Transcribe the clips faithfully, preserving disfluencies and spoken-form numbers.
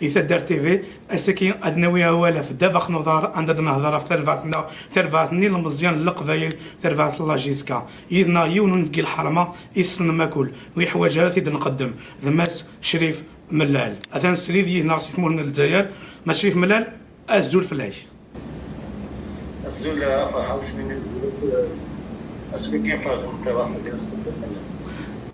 I Taddart T V, ass-agi ad nawi awal ɣef ddabex n uḍar, anda ad nehder ɣef terbaɛt-nneɣ, terbaɛt n yilemẓiyen n Leqbayel, terbaɛt n la J S K. Yid-neɣ yiwen unebgi n lḥerma i tessnem akk, ur yeḥwaǧ ara ad t-id-nqeddem, d Mass Crif Mellal. Atan srid yid-neɣ si tmurt n Lezzayer. Mass Crif Mellal, azul fell-ak. Azul a Ferḥat, asmi-nni d azul, asmi kan ferḥen terbaɛt n Leqbayel.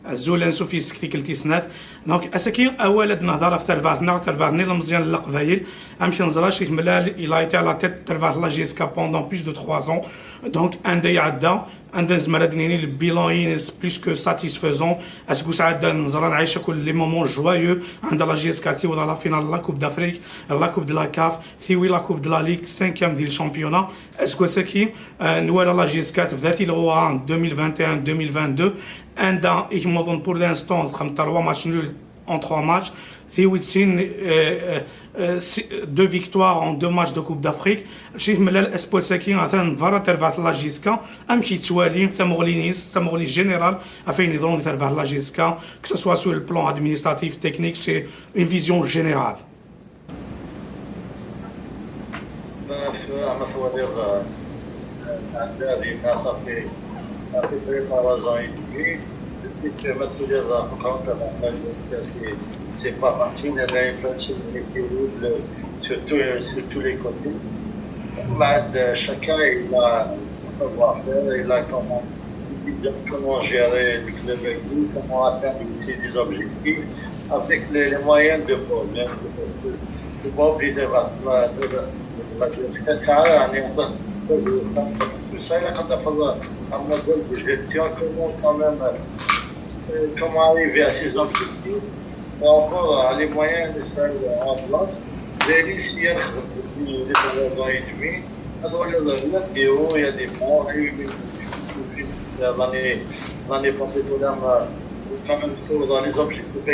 Azul ansuf yes-k tikkelt tis snat. Donc, ass-agi awal ad nehder ɣef terbaɛt-nneɣ, terbaɛt n yilemẓiyen n Leqbayel. Amek neẓra, Crif Mellal, il a été à la tête de terbaɛt n la J S K pendant plus de trois ans. Donc, anda iɛedda, anda nezmer ad nini le bilan-ines plus que satisfaisant. Aseggas iɛeddan neẓra nɛic akk les moments joyeux, anda la J S K tiweḍ à la finale de la Coupe d'Afrique, la Coupe de la CAF, tiwi la Coupe de la Ligue, cinquième di le championnat. Aseggas-agi, euh, nwala la J S K tebda tilɣuɣa deux mille vingt et un deux mille vingt-deux, anda i yemmuten pour l'instant txedmet trois matchs nuls en trois matchs, tiwi-d sin, euh, euh, euh, si- deux victoires en deux matchs de Coupe d'Afrique. Crif Mellal, aseggas-agi atan berra terbaɛt n la J S K. Amek yettwali tamuɣli-ines, tamuɣli générale, ɣef ayen yeḍran di terbaɛt n la J S K, que ce soit sur le plan administratif, technique, c'est une vision générale. Ma f-, ma twaliḍ, euh, ɛedda dinna, ça fait, ça fait près trois ans et demi. Depuis que ma twaliḍ, euh, tqerrent avantage, c'est, c'est pas facile. Il y en a une pression terrible, surtout, euh, sur tous les côtés. Mais, euh, chacun, il a son savoir-faire, il a comment, il a comment gérer le club et tout, comment atteindre aussi des objectifs avec les, les moyens de bord, bien sûr, parce que c'est pas obligé de la, de la, de la, de la, يعني، tout ça, il y a quand même un modèle de gestion, comment quand même, euh, comment arriver à ses objectifs, et encore, euh, les moyens de ça, euh, en place. J'ai réussi à faire depuis, depuis trois ans et demi. Alors, il y a des hauts, il y a des bas, il y a eu des difficultés. L'année, l'année passée, quand même, euh, quand même, c'est dans les objectifs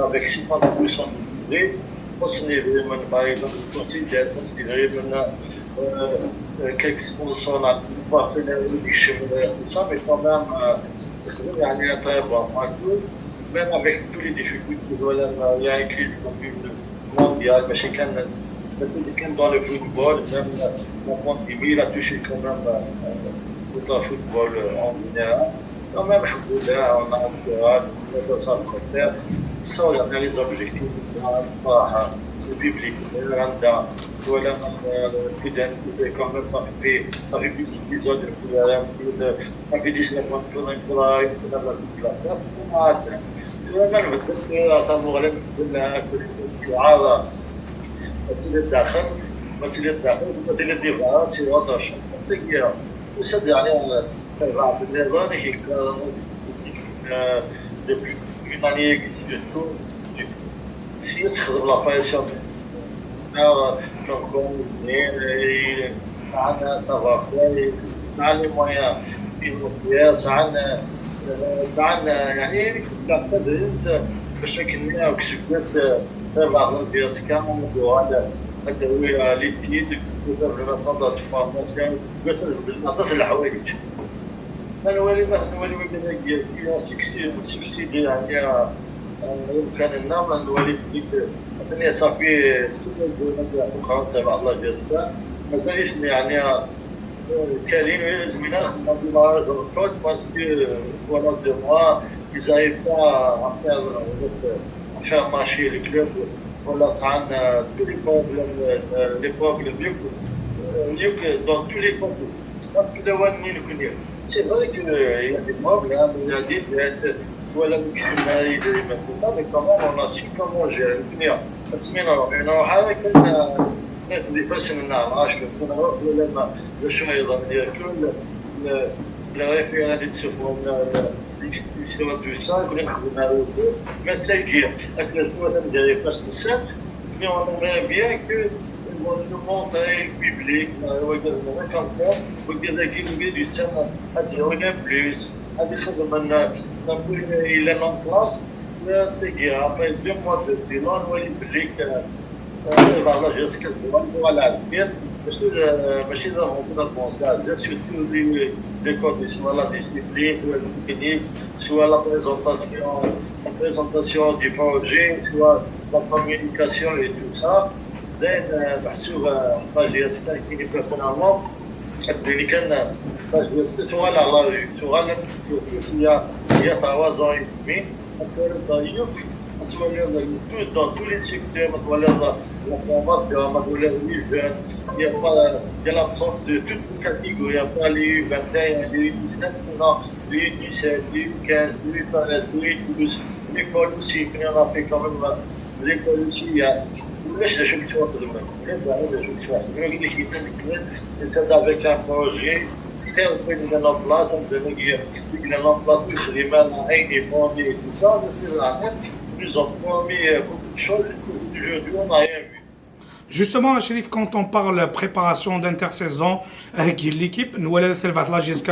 avec six points de plus en budget. Parce que, euh, par exemple, je considère, parce que, euh, euh, quelques sponsors, là, partenaires, des chemins, tout ça, mais quand même, euh, c'est un très bon parcours. Même avec toutes les difficultés, voilà, il y a écrit le mondial, mais c'est quand même, c'est quand même dans le football, même la, la pandémie, il a touché quand même, euh, tout le football, euh, en général. Quand même, الحمد لله, on a encouragé, on a fait ça pour faire. Ça, on a les objectifs, on a, c'est pas, euh, le public, euh, عندها, voilà, euh, quand même, ça fait, ça fait plus de dix ans depuis, euh, ça fait dix-neuf ans que on a, on a la Coupe de la CAF, on a atteint. Vraiment, نبدل، آه، tamuɣli, نبدل، آه، الاستعارة. ماشي للداخل، ماشي للداخل، ماشي للدفاع، c'est autre chose. C'est bien. وشد يعني، آه، بعض النظام يكون، آه، depuis une année, surtout, si تخدم la pression. آه، donc, on est, سعنا ça va كويس، سعنا les moyens financiers، سعنا، سعنا يعني كنا قادرين باش كنا كسبت بعض البياسكا ونقول هذا، هذا هو les titres، كنا في la centre de formation، كنا في الحوايج. ما نولي، ما نولي، ولكن كي سكسي، سكسي دي يعني، آه، يمكن لنا ما نولي في ديك، مثلا صافي، سكسي دي، مثلا، بكرة تبع الله جازاك. مازال يسمي يعني، آه، كريم، زميلة، خدمة ديما، جو كروت، باسكو، فوالا، دو موا، ils arrivent pas à faire, euh, à faire marcher le club. Voilà, ça, euh, tous les problèmes, euh, les problèmes, mieux que, euh, mieux que dans tous les côtés. Parce que le one minute, c'est vrai que, euh, il y a des problèmes, il y a des dettes, voilà, le climat, il est, mais tout ça, mais quand même, on a su comment gérer. Parce que, mais non, mais non, avec, euh, les personnes, là, je peux pas, le, le choix, il va dire que le, le, le référendum de ce point-là, le, l'expulsion, tout ça, que les tribunaux, mais c'est que, avec le choix, ça me dérange pas, c'est simple, mais on aimerait bien que, euh, on nous montre au public, euh, on va dire, on va comme ça, on va dire, la Guinée du Sud, on va dire, on a plus, on va dire, ça demande, euh, donc, il est en place, là, c'est que, après deux mois de bilan, on va dire, public, euh, آه، لا، لا، جات كتبغى نقول على العافية. ماشي، آه، ماشي دابا كنا كونسيال، جات سورتو لي، لي كونديسيون، لا ديسيبلين، لا تكنيك، soit la présentation, la présentation du projet, soit la communication et tout ça. Then, euh, parce que, euh, moi, j'ai expliqué personnellement, c'est que quand, euh, moi, j'ai expliqué sur la, la rue, sur la, il y a, il y a trois ans et demi, on se réveille, on se réveille dans tous les secteurs, on se réveille dans la formation, on se réveille les jeunes, il y a pas, il y a l'absence de toutes les catégories, il y a pas les U vingt et un, les U dix-neuf, non, les U dix-sept, les U quinze, les U treize, les U douze, l'école aussi, il y en a fait quand même, euh, l'école aussi, il y a, ولاش لا شوك تواصل ولا ولا زعما لا شوك تواصل ولا قلت لك يدير لك c'est avec un projet très bien en place, on a mis en place le schéma, la haine et tout ça, mais c'est la haine, nous ont promis, euh, beaucoup de choses, aujourd'hui on n'a rien vu. Justement, Chérif, quand on parle préparation d'intersaison, euh, l'équipe, nous, elle a fait la G S K,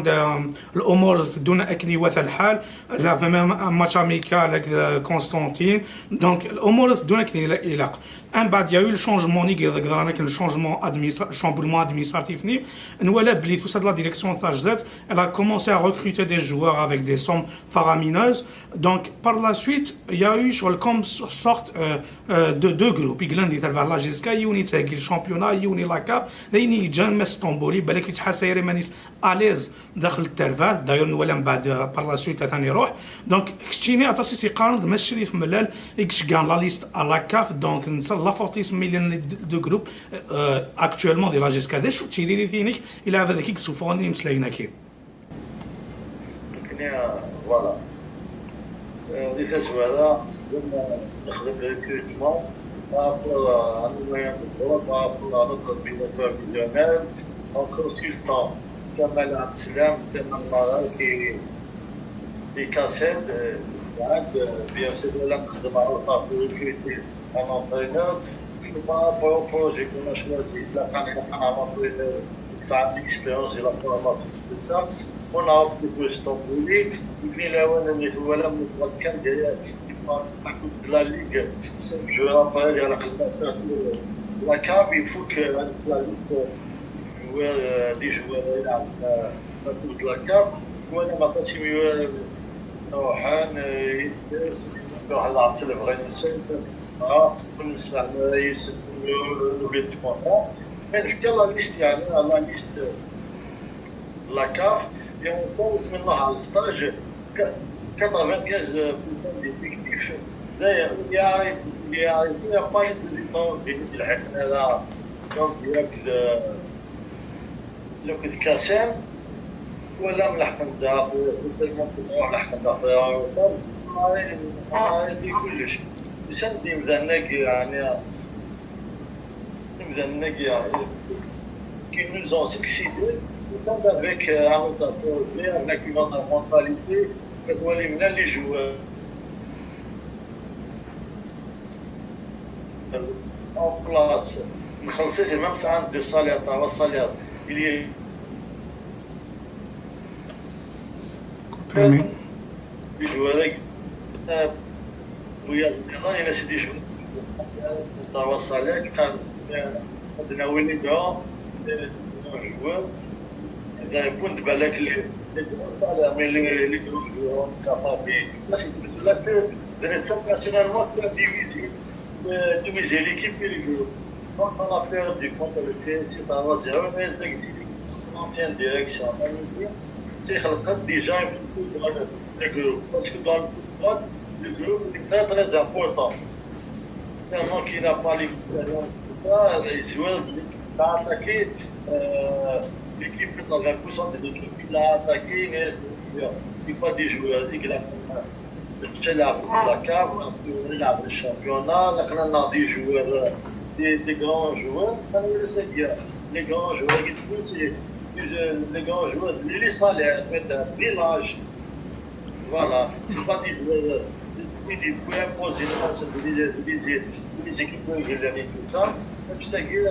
euh, الأمور تدون أكني وثا الحال. Là, même un match amical avec, euh, Constantine. Donc, الأمور تدون أكني إلا. Un بعد, il y a eu le changement, نيجي ذاك ذرانا كان le changement administra-, le chamboulement administratif ني. نوالا بلي tout ça de la direction تاع جداد, elle a commencé à recruter des joueurs avec des sommes faramineuses. Donc, par la suite, il y a eu sur le comme sorte, euh, euh, de deux groupes. يقلن دي تبع la G S K, يوني تاكي le championnat, يوني la CAF, داين يجان مس طومبولي, بالك يتحاسى يري مانيس à l'aise داخل التربات. داير نولى من بعد، آه، par la suite ثاني يروح. Donc كتشيني عطاسي سي قارن ماشي اللي في ملال يكشكان la liste à la CAF. Donc نسى la fortis ميلين دو groupe. آه، actuellement دي la G S K دي شو تيري لي ثينيك الى هذا كيك سوفوني مسلاينا كي. Voilà. Euh, di tazwara, nexdem recrutement par rapport à nos moyens de bord, par rapport à notre bilan prévisionnel, en consultant Kamal Abdeslam, Kamal Maral, qui, qui Kassem, euh, bien sûr, là, nous avons recruté un entraîneur. Par rapport au projet qu'on a choisi, là, on a un entraîneur qui a l'expérience et la formation, tout ça. On a opté pour Stambouli. Et puis là, on a mis, voilà, on a quelqu'un derrière qui parle de la Ligue. C'est un joueur après, il y a la, la CAF, il faut que la liste, euh, joueurs, euh, des joueurs, euh, la, la, la CAF. Voilà, maintenant, c'est mieux, euh, نروح ن-، نروح نلعب في الفرنسا، آه، ونسمع يسمعوا le, le, le, mais نفكر la liste, يعني، la liste, la CAF, et on pense maintenant à un stage, quatre-vingt-quinze pour cent des effectifs, d'ailleurs, il y a, il y a, il y a pas eu de dépense, des milliers de, donc, il y a que de, لو كنت كاسام ولا ملحق نتا خويا، كنت المفروض نروح نلحق نتا خويا، ما غادي كلش. باش ندي مزال ناقي، يعني، مزال ناقي، يعني، qui nous ont succédé, nous sommes avec, euh, un autre projet, avec une autre mentalité, كتولي من les joueurs. En place, نخلصي même ça de salaire, تاع salaire, il y a Permis. des joueurs, euh, oui, il y a des joueurs, تاع salaire, كان عندنا وين يدعو، des joueurs, إذا يكون بالك les, les grands salaires, mais les, les grands joueurs, capables, parce que les internationalement, c'est divisé. Diviser l'équipe et les joueurs. Donc, on a perdu contre le P S G par un zéro, mais c'est une ancienne direction. C'est déjà un peu dans le, le groupe. Parce que dans le football, le groupe est très, très important. Tellement qu'il n'a pas l'expérience, tout ça, les joueurs, il a attaqué, euh, l'équipe, quatre-vingts pour cent de l'équipe, il a attaqué, mais c'est pas des joueurs, il a مشى لعب في la CAF, يلعب في le championnat, لقينا des joueurs, des, des grands joueurs, كانوا les grands joueurs, c'est des, des grands joueurs, les salaires, peut-être, dès l'âge. Voilà, c'est pas des joueurs, des, des joueurs imposés, des, des, des équipes qui gagnent tout ça. C'est ça qui est,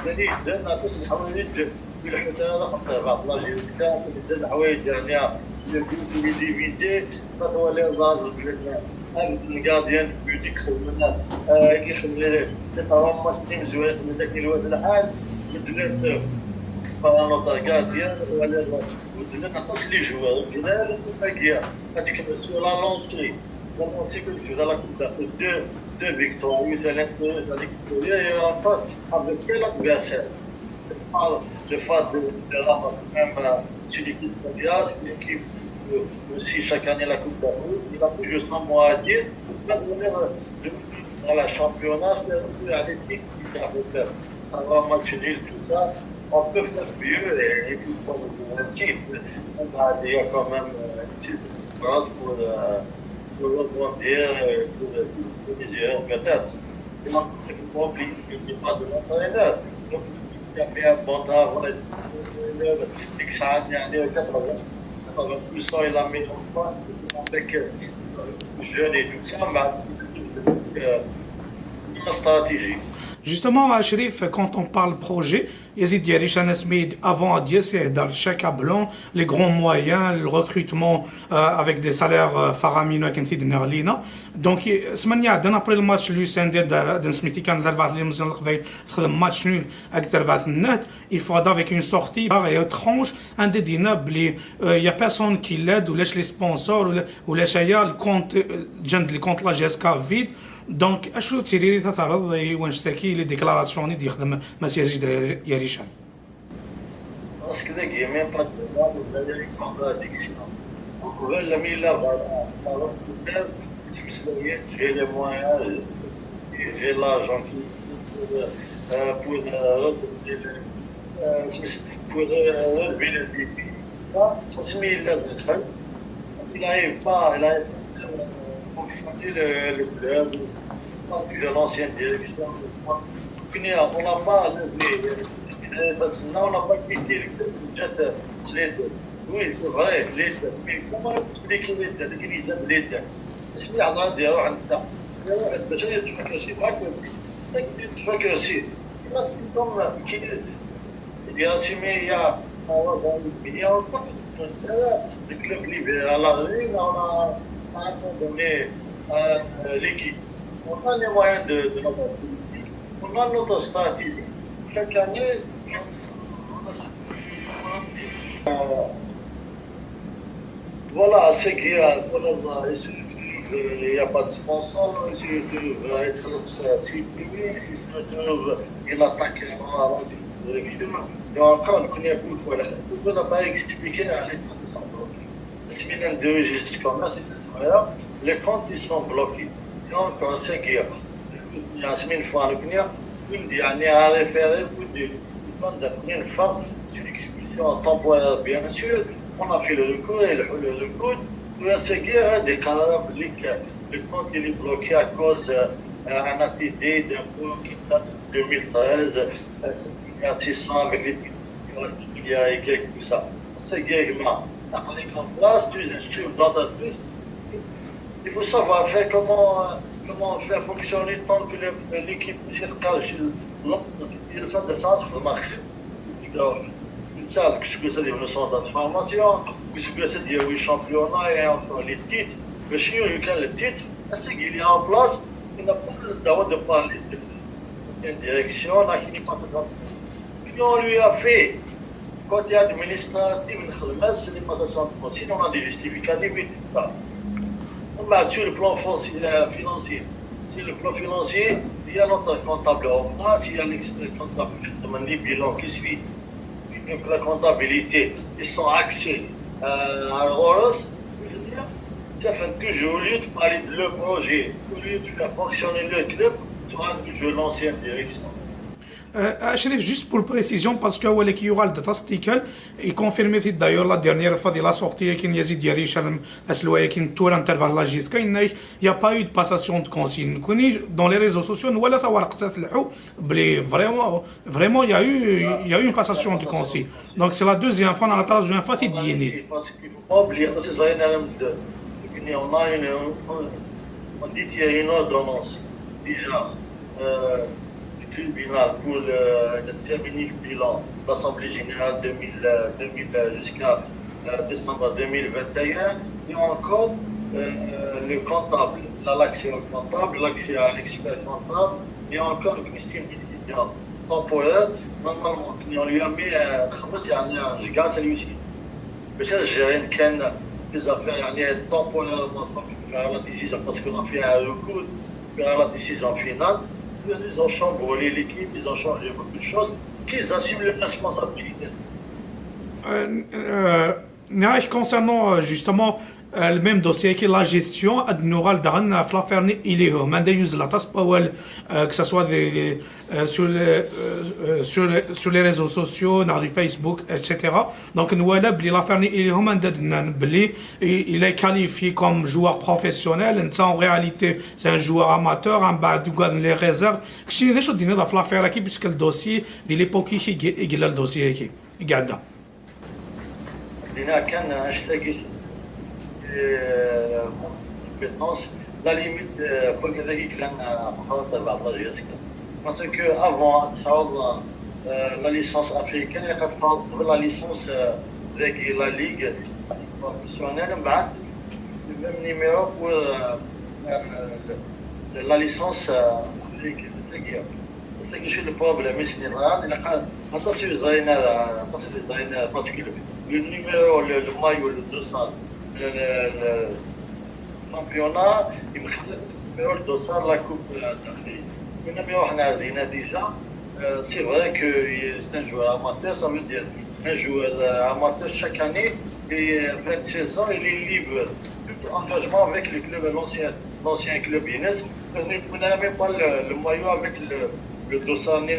c'est des jeunes, c'est des joueurs. في الحدود هذا خطير، بعض لاجيريكا بزاف الحوايج يعني، لو بيوت لي ديفيزي، فتولي الراجل بلادنا، هذا الكارديان بيوتي كيخدم لنا، آه، كيخدم لي لي تروما تيم زوين من ذاك الوقت الحال، بدلت بارانوتا كارديان، ولا Llan aṭas les joueurs, llan aṭas n tagi, ad tkemmel sur la lancée. La lancée que je vais la Coupe d'Afrique, deux, deux victoires, une à l'intérieur, une à l'extérieur, et encore avec quel adversaire? Je parle de phase de, de la même, euh, c'est l'équipe Coriace, c'est l'équipe qui joue aussi chaque année la Coupe d'Afrique. Il a toujours cent mots à dire. Pour pas donner, euh, de, à la championnat, c'est un peu à l'équipe qui va faire. Ça va match nul, tout ça. On peut faire mieux et, et puis, comme vous dites, on a déjà quand même, euh, une petite expérience pour, euh, pour rebondir, euh, pour, pour les erreurs peut-être. Et moi, je ne peux pas oublier que je n'ai pas de l'entraîneur. Donc, il a fait un bon travail. Le, le, le, يعني quatre-vingts, quatre-vingts pour cent, il a mis en place avec, euh, les jeunes et tout ça, mais, euh, une stratégie. Justement, Achrif, quand on parle projet, Yazid Yarichane Smid, avant Adiès, il est dans le chèque à blanc, les grands moyens, le recrutement, euh, avec des salaires, euh, faramineux, كنتي دنا لينا. Donc, سمانيا عندنا après le match, l'U S N D, d'un سميتي كان ضربات اللي مزيان القبيل، خدم match nul avec ضربات النهد. Il faut avec une sortie barre et étrange, un des dîners, il y a personne qui l'aide, ولاش les sponsors, ولا ولاش هي le compte, جند le compte la G S K vide. Donc, اشنو تيريري تتعرض وين شتاكي les déclarations اللي يخدم مسياج يا ريشان؟ Parce que les gamins pas de mal, vous avez une contradiction. Vous pouvez le mettre là, voilà, alors peut-être, je me suis dit, j'ai les moyens, j'ai l'argent qui, pour, euh, pour, euh, pour, euh, pour, euh, relever le défi. Ça, ça se met là, il n'arrive pas, il n'arrive pas à fonctionner le, le club, donc l'ancienne direction. On n'a pas levé, parce que là, on n'a pas quitté le club. Vous êtes, euh, les deux. Oui, c'est vrai, les deux. Mais comment expliquer les deux? Qui les aime les deux? اسمي على هذه روح انت. روح انت شنو تفكر شي ما كنت. تفكر شي. ما تفكر كي Il a assumé il y a trois ans et demi, il y a encore le club libéré à la rue, on a, à un moment donné, euh, l'équipe. On a les moyens de, de notre politique, on a notre stratégie. Chaque année, on a, euh, voilà, c'est qu'il y a, voilà, il n'y a pas de sponsor, il se retrouve à être supprimé, il se retrouve une attaque à la direction. Et encore, on connaît beaucoup, voilà. On n'a pas expliqué à l'état de santé. Parce qu'il y a deux jusqu'à là, c'est vrai, les comptes, ils sont bloqués. Donc, c'est qu'il y a, il y a une fois, il y a une, il y a un arrêt ferré, une fois, une expulsion temporaire, bien sûr. On a fait le recours, et le, le recours, pour la séquire, des carrières publiques, le compte il est bloqué à cause, euh, d'un A T D, d'un point qui date de deux mille treize, euh, il y a six cents avec les milliards et quelques, tout ça. C'est guère, on a en place, tu es dans ta plus. Il faut savoir faire comment, euh, comment faire fonctionner tant que le, l'équipe circule chez l'autre, il y a ça de centre, de marché. Donc, c'est ça que je peux dire, le centre de formation, que je peux dire, oui, championnat et enfin les titres. Mais si on regarde le titre, c'est qu'il est en place, il n'a pas le droit de parler de l'ancienne direction, là, qui n'est pas de. Puis on lui a fait, côté administratif, une remise, ce n'est pas à cent pour cent, sinon on a des justificatifs et tout ça. Mais sur le plan foncier, euh, financier, sur le plan financier, il y a notre comptable en France, il y a l'expert comptable, il y a le bilan qui suit. Donc la comptabilité, ils sont axés, euh, à Roros, je veux dire, ça fait toujours, au lieu de parler de le projet, au lieu de faire fonctionner le club, tu as toujours l'ancienne direction. Euh, Achrif, juste pour précision, parce que هو اللي كيوغال دات ستيكل، il confirme d'ailleurs la dernière fois de la sortie كاين يزيد ياريشان اسلوية كاين تورا انترفال لا جيسكا انك il y a pas eu de passation de consigne. نكوني dans les réseaux sociaux ولا تا ورق سات الحو بلي vraiment, vraiment il y a eu, il y a eu une passation de consigne. Donc c'est la deuxième fois, la troisième fois تيديني. Pas oublier, parce que ça, il y en a même deux. Et puis, on a une, on, on dit qu'il y a une ordonnance déjà, euh, du tribunal pour le, le terminer le bilan de l'Assemblée générale deux mille, euh, deux mille, euh, jusqu'à, euh, décembre deux mille vingt et un. Et encore, euh, le comptable, là, l'accès au comptable, l'accès à l'expert comptable, et encore une question temporaire. Normalement, on lui a mis, euh, خمس يعني, je gagne celui-ci. Les Algériens كان في زافير يعني temporairement vers la décision parce qu'on a fait un recours vers la décision finale. Ils ont chamboulé l'équipe, ils ont changé beaucoup de choses. Qu'ils assument leurs responsabilités. Euh, euh, نعيش concernant euh, justement euh, le même dossier qui la gestion ad نوغال داغن في l'affaire ني إليهم عندها يوز لا تاسباوال que ce soit des, des, euh, sur, les, euh, sur, les, sur les réseaux sociaux, dans les Facebook, et cetera. Donc, نوالا بلي l'affaire ني إليهم عندها دنان بلي il est qualifié comme joueur professionnel. انت en réalité c'est un joueur amateur. عن بعد يقعد les réserves. كشي دير شو دينا في l'affaire كي parce que le dossier دي l'époque كي يقلل le dossier كي يقعد. دينا كان اش تلاقي compétence la limite كل ذاك كان خلاص بعض la gestion parce que avant تصاوب la licence africaine اللي كتصاوب قبل la licence ذاك la ligue professionnelle من بعد le même numéro pour la licence africaine. C'est ça qui est le problème, c'est que la, la, la, la, la, la, parce que le, le numéro, le, le maillot, le dossard, le, le, le championnat, il me le numéro, le dossard, la coupe, euh, d'Afrique. Le numéro, on a déjà. Euh, c'est vrai que c'est un joueur amateur, ça veut dire un joueur euh, amateur chaque année, et euh, vingt-six ans, il est libre. Tout engagement avec le club, l'ancien, l'ancien club Inès. On n'a même pas le, le maillot avec le, le dossard, le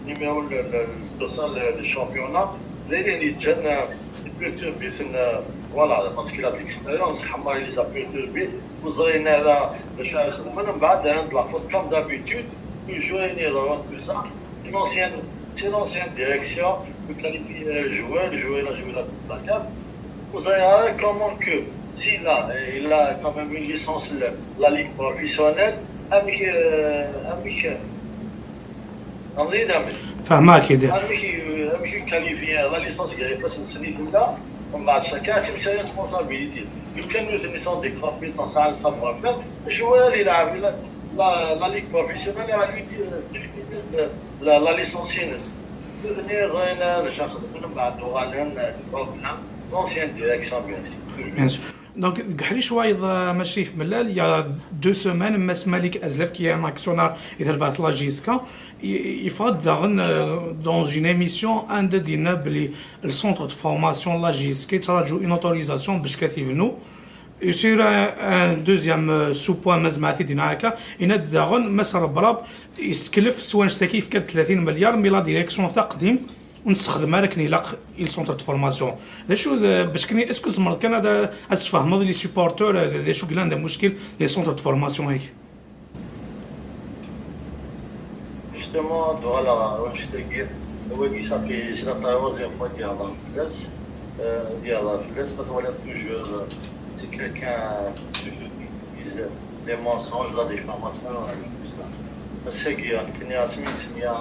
numéro, le, le, le dossard, le, le championnat. D'ailleurs, il est jeune, euh, il perturbe, c'est une, euh, voilà, parce qu'il a de l'expérience, Hamar, il les a perturbés. Vous aurez une, euh, le chance, on a une balle, hein, de la faute, comme d'habitude, toujours une erreur, tout ça. C'est l'ancienne, c'est l'ancienne direction, vous qualifiez un joueur, le joueur a joué la Coupe de la CAF. Vous aurez, euh, comment que, s'il a, il a quand même une licence, le- la Ligue professionnelle, avec, euh, avec, euh, en Ligue d'Amérique. فهمك يدير Avec, euh, avec une qualifiée, la licence, il y avait pas cette semaine là, on va à chacun, c'est une responsabilité. Le club nous est sans décrocher, sans ça, sans faire. Le joueur, il a vu la, la, la Ligue professionnelle, il a lui dit, euh, la, la licence, c'est nous. Nous, on est, on est, les gens, on va à Doha, on est, on est, l'ancienne direction, bien sûr. Bien sûr. Donc, ديك حريش وايض ماشي في ملال, il y a deux semaines, Mass Malik Azlef, qui est un actionnaire, il a la J S K, il faut dans une émission, un de دينا بلي le centre de formation la J S K تراجو une autorisation باش كتبنوا. Et sur un, un deuxième euh, sous-point, مزمعتي دينا هكا, il a داغن مس ربراب يستكلف سواء شتاكي في كاد ثلاثين مليار, mais la direction تاع قديم ونستخدم هذاك نيلاق il centre de formation. ذا شو ذا باش كني اسكو زمرت كان هذا اسفهمض les supporters ذا شو قلنا ذا مشكل les centres de formation هيك. Justement, voilà, je te dis, oui, ça fait, c'est la troisième fois qu'il y a dans le place. Euh, il y a la place, parce qu'on a toujours, euh, c'est quelqu'un, toujours qui utilise les mensonges, la diffamation, et tout ça. C'est que, euh, il y a six mois, il y a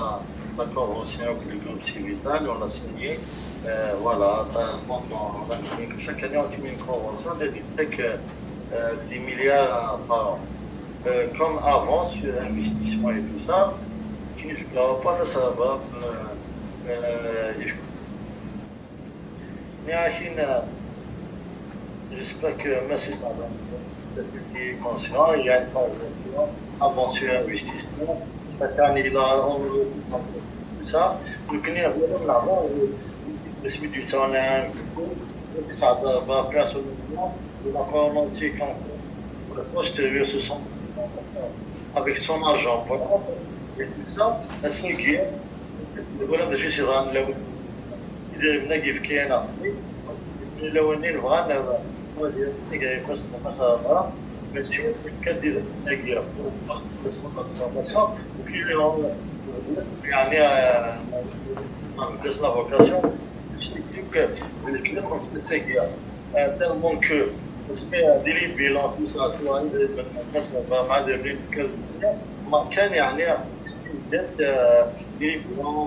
la convention avec le groupe Civital, on l'a signé. Euh, voilà, ça, bon, on a signé, chaque année, on signe une convention, des chèques, euh, des milliards par an. Euh, comme avant, sur l'investissement et tout ça, qui ne se pas de savoir, euh, euh, les Mais Chine, euh, j'espère que merci ça va. Qui est conscient, il y a une convention, avant sur l'investissement, chaque année, il a, on tout ça. Donc, il y a vraiment là-bas, euh, je suis du temps, hein, du coup, ça va, va personnellement, il a commencé quand le poste, euh, se sont avec son agent, voilà. Et tout ça, c'est que, voilà, je suis dans le, il est venu qui fait un appui. Le Wendel, voilà, on va dire, c'est que, quoi, c'est pas ça, voilà. Mais si on peut dire, pour, pour, pour son information, et puis, on, يعني, euh, on laisse la vocation, c'est que, le client, c'est que, euh, tellement que, parce que, euh, des bilans, tout ça, tu vois, des, des, des, des, des, des, des, ما كان يعني بدات ديريكت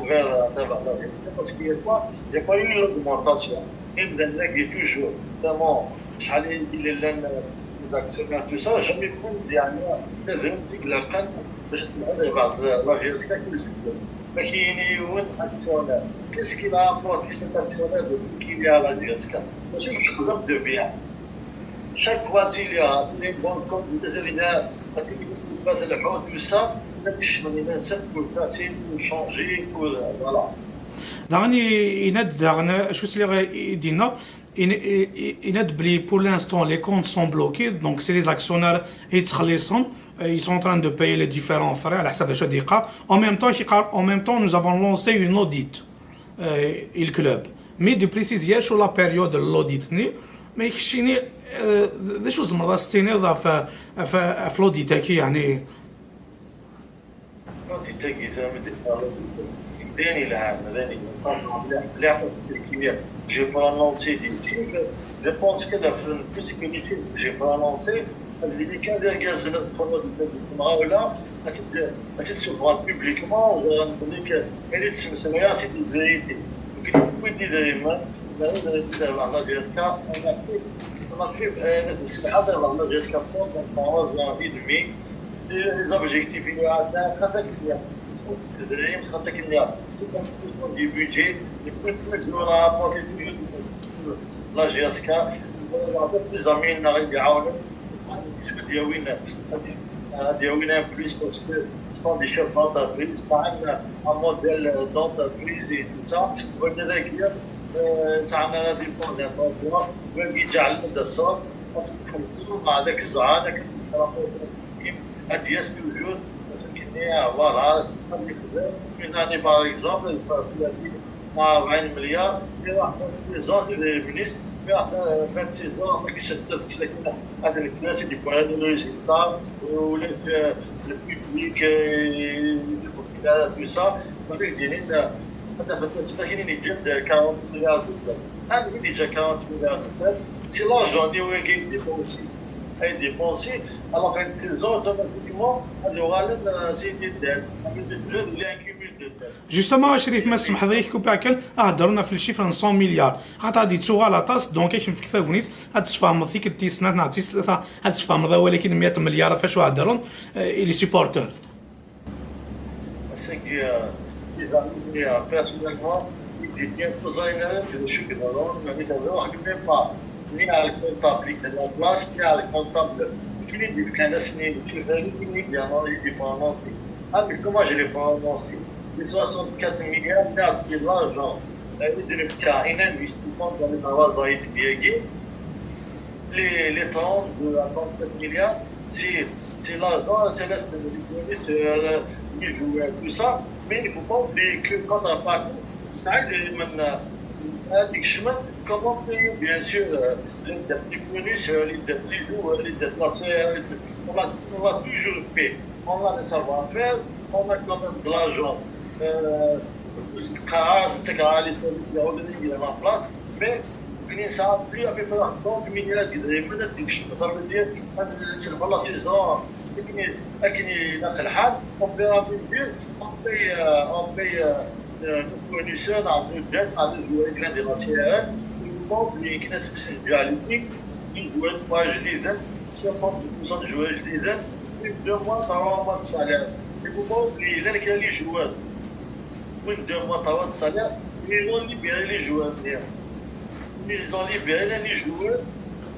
فيغ تبع لا فيريتي باسكو يا با يا با اون اوغمونطاسيون. كاين بدا نلاقي توجور نوتامون شحال يدير لنا les actionnaires, tout ça, jamais كنت يعني تزرب ديك العقل باش تنهض بعض لا فيريتي كاع كل سنه. ما كاين يوم اكسيونير Qu'est-ce qu'il a apporté cet actionnaire de qui il est à la G S K? Qu'est-ce qu'il a de bien? Chaque fois qu'il y a une bonne compte, des évidents, parce qu'il passe le haut, tout ça, il a des chemins, il a un seul pour passer, pour changer, pour, euh, voilà. Daɣen yenna-d daɣen acu sliɣ i d-yenna, yenna-d belli pour l'instant les comptes sont bloqués, donc c'est les actionnaires i yettxelliṣen, ils sont en train de payer les différents frais على حسب acu d-yeqqar. En même temps, en même temps nous avons lancé une audit i le club. Mais de préciser sur la période de l'audit ni, mais keččini d acu tzemreḍ ad s-tiniḍ ɣef l'audit-agi, يعني. L'audit-agi, d ayen yelhan, d ayen yelhan. Mliḥ, mliḥ, parce que j'ai prononcé des chiffres. Je pense que la plus que les chiffres que j'ai prononcé, ad yili kan d argaz n txuḍ n temɣawla, ad t-id-sufɣen publiquement, ẓran belli ayen i d-ttmeslayeɣ c'est une vérité. Donc, il faut dire les mains, la vérité de la J S K, on a fait, on a fait, euh, c'est la J S K, donc on a et demi. Les objectifs, il y a خاصة كليا. C'est خاصة كليا. Tout en fonction du budget, les plus de on a apporté toujours la J S K. Voilà, parce que les amis, on a réglé. هاد ياوينا، هاد ياوينا plus parce que ce sont des chefs d'entreprise, un modèle d'entreprise et tout ça. ولكن سعنا la dépense d'un emploi, وين يجعل الدسار، parce que كنتو مع داك الزعانة، كنتو هاد ياس toujours، كني voilà، هاد يخدم، une année par exemple، صافي هادي مع أربعين مليار، يروح vingt-six ans، يدير ministre، يروح vingt-six ans، ما كيشتتش لكن هاد الكلاس اللي بغا les résultats، ولا في le public، tout ça، هذاك ديالين، هذا بالنسبة كاين اللي جاب quarante milliards de dettes. هذا اللي جا quarante milliards de dettes، c'est l'argent اللي هو كاين dépensé. اي ديبونسي، alors que saison automatiquement غادي يوغالن سيدي الدات، غادي تجوز لي ان كيميل دو دات. Justement شريف، ما تسمح لي كوبا كان هضرنا في الشيفر cent milliards، خاطر غادي تسوغ على طاس، donc كيف فيك ثاكونيت غادي تفهمض فيك التيسنات نعطي ثلاثه، غادي تفهمض، ولكن مية مليار فاش هضرون les supporters. Ass-agi, les amis, personnellement, il devient plus énervé que je suis dans l'ordre, mais il avait même pas ni à le comptable de la place, ni à le comptable qui lui dit qu'un assigné, qui lui dit bien, non, il dit pas non, c'est. Ah, mais comment je l'ai pas annoncé? Les soixante-quatre milliards, là, c'est l'argent. Il dit le cas, il investit dans les travaux, il dit, les, les trente à trente-sept milliards, c'est, c'est l'argent, c'est les joueurs, tout ça. Mais il ne faut pas oublier que quand on parle, ça aide maintenant. Comment payer, bien sûr, les dettes du fournisseur, les dettes du joueur, les dettes de la C R, on a, on a toujours fait. On a le savoir-faire, on a quand même de l'argent. Euh, c'est que les services, il y a en place, mais il y a plus à peu près trente milliards de dettes. Ça veut dire, c'est le la saison, لكن لكن نقل الحال، on peut, on peut, on peut, euh, on peut, euh, euh, nos fournisseurs, on peut, on peut jouer avec l'un de la C R L, il faut pas oublier que c'est déjà les joueurs, pas je les aime, soixante pour cent de joueurs, je les aime, plus de deux mois, trois mois de salaire. Il faut pas oublier, là, les joueurs, plus de deux mois, trois mois de salaire, ils ont libéré les joueurs. Ils ont libéré les joueurs.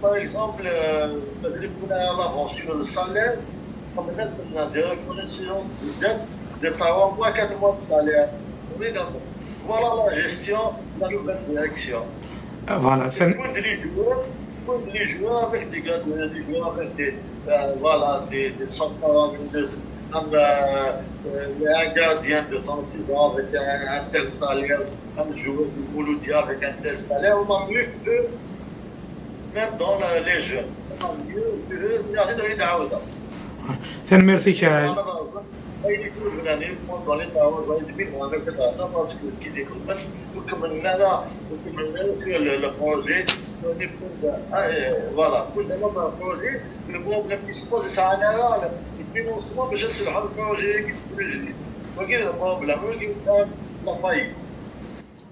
Par exemple, euh, parce que pour l'avance sur le salaire, comme ça, c'est des reconnaissances de dette de trois mois, quatre mois de salaire. On est d'accord. Voilà la gestion de la nouvelle direction. Voilà, c'est pour les joueurs, pour les joueurs avec des gars, des joueurs avec des, euh, voilà, des, des centaines, des, un, euh, euh, un gardien de trente-six ans avec un, un tel salaire, un joueur de Mouloudia avec un tel salaire, on a mieux que même dans la, les jeunes. On a mieux que eux, mais arrête de regarder. تنميرتك. Dans les paroles, dans les paroles, dans les mille, on a fait ça parce que qui découvre, وكملنا لا، وكملنا في le, le projet, on est pour, euh, voilà, كلنا dans le projet, le problème qui se pose, c'est un erreur, le financement, mais je suis le projet qui est plus. وكاين le problème, وكاين la faillite.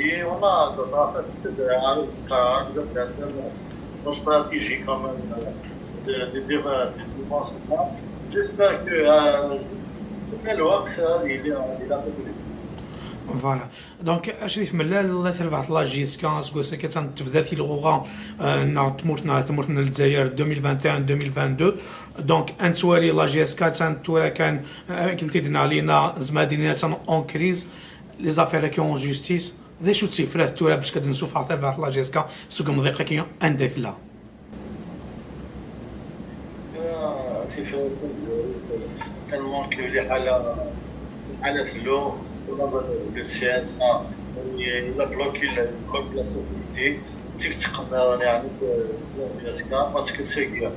essayer, on a d'autres affaires, c'est de, de, de, de, de stratégie quand même, euh, de, de, de, de, de défense. J'espère que euh, c'est le Hawks, hein, il est, il a fait ses Voilà. Donc, acu di tmellal la terbaɛt la J S K aseggas-agi, attan tebda tilɣuɣa, euh, neɣ tmurt, neɣ tmurt n Lezzayer deux mille vingt et un deux mille vingt-deux. Donc, ad nettwali la J S K attan tura kan, euh, akken t-id-nna Lina, zemreɣ ad iniɣ attan en crise, les affaires-agi en justice. D acu d tifrat tura bac ad nsuffeɣ terbaɛt la J S K seg umḍiq-agi anda tella? Tifrat, tellement que les hala, les hala slow, le siège, ça, il a bloqué la, bloque la société. Zik ttqemmaren yeɛni s s l'ambiance-ka, parce que c'est bien.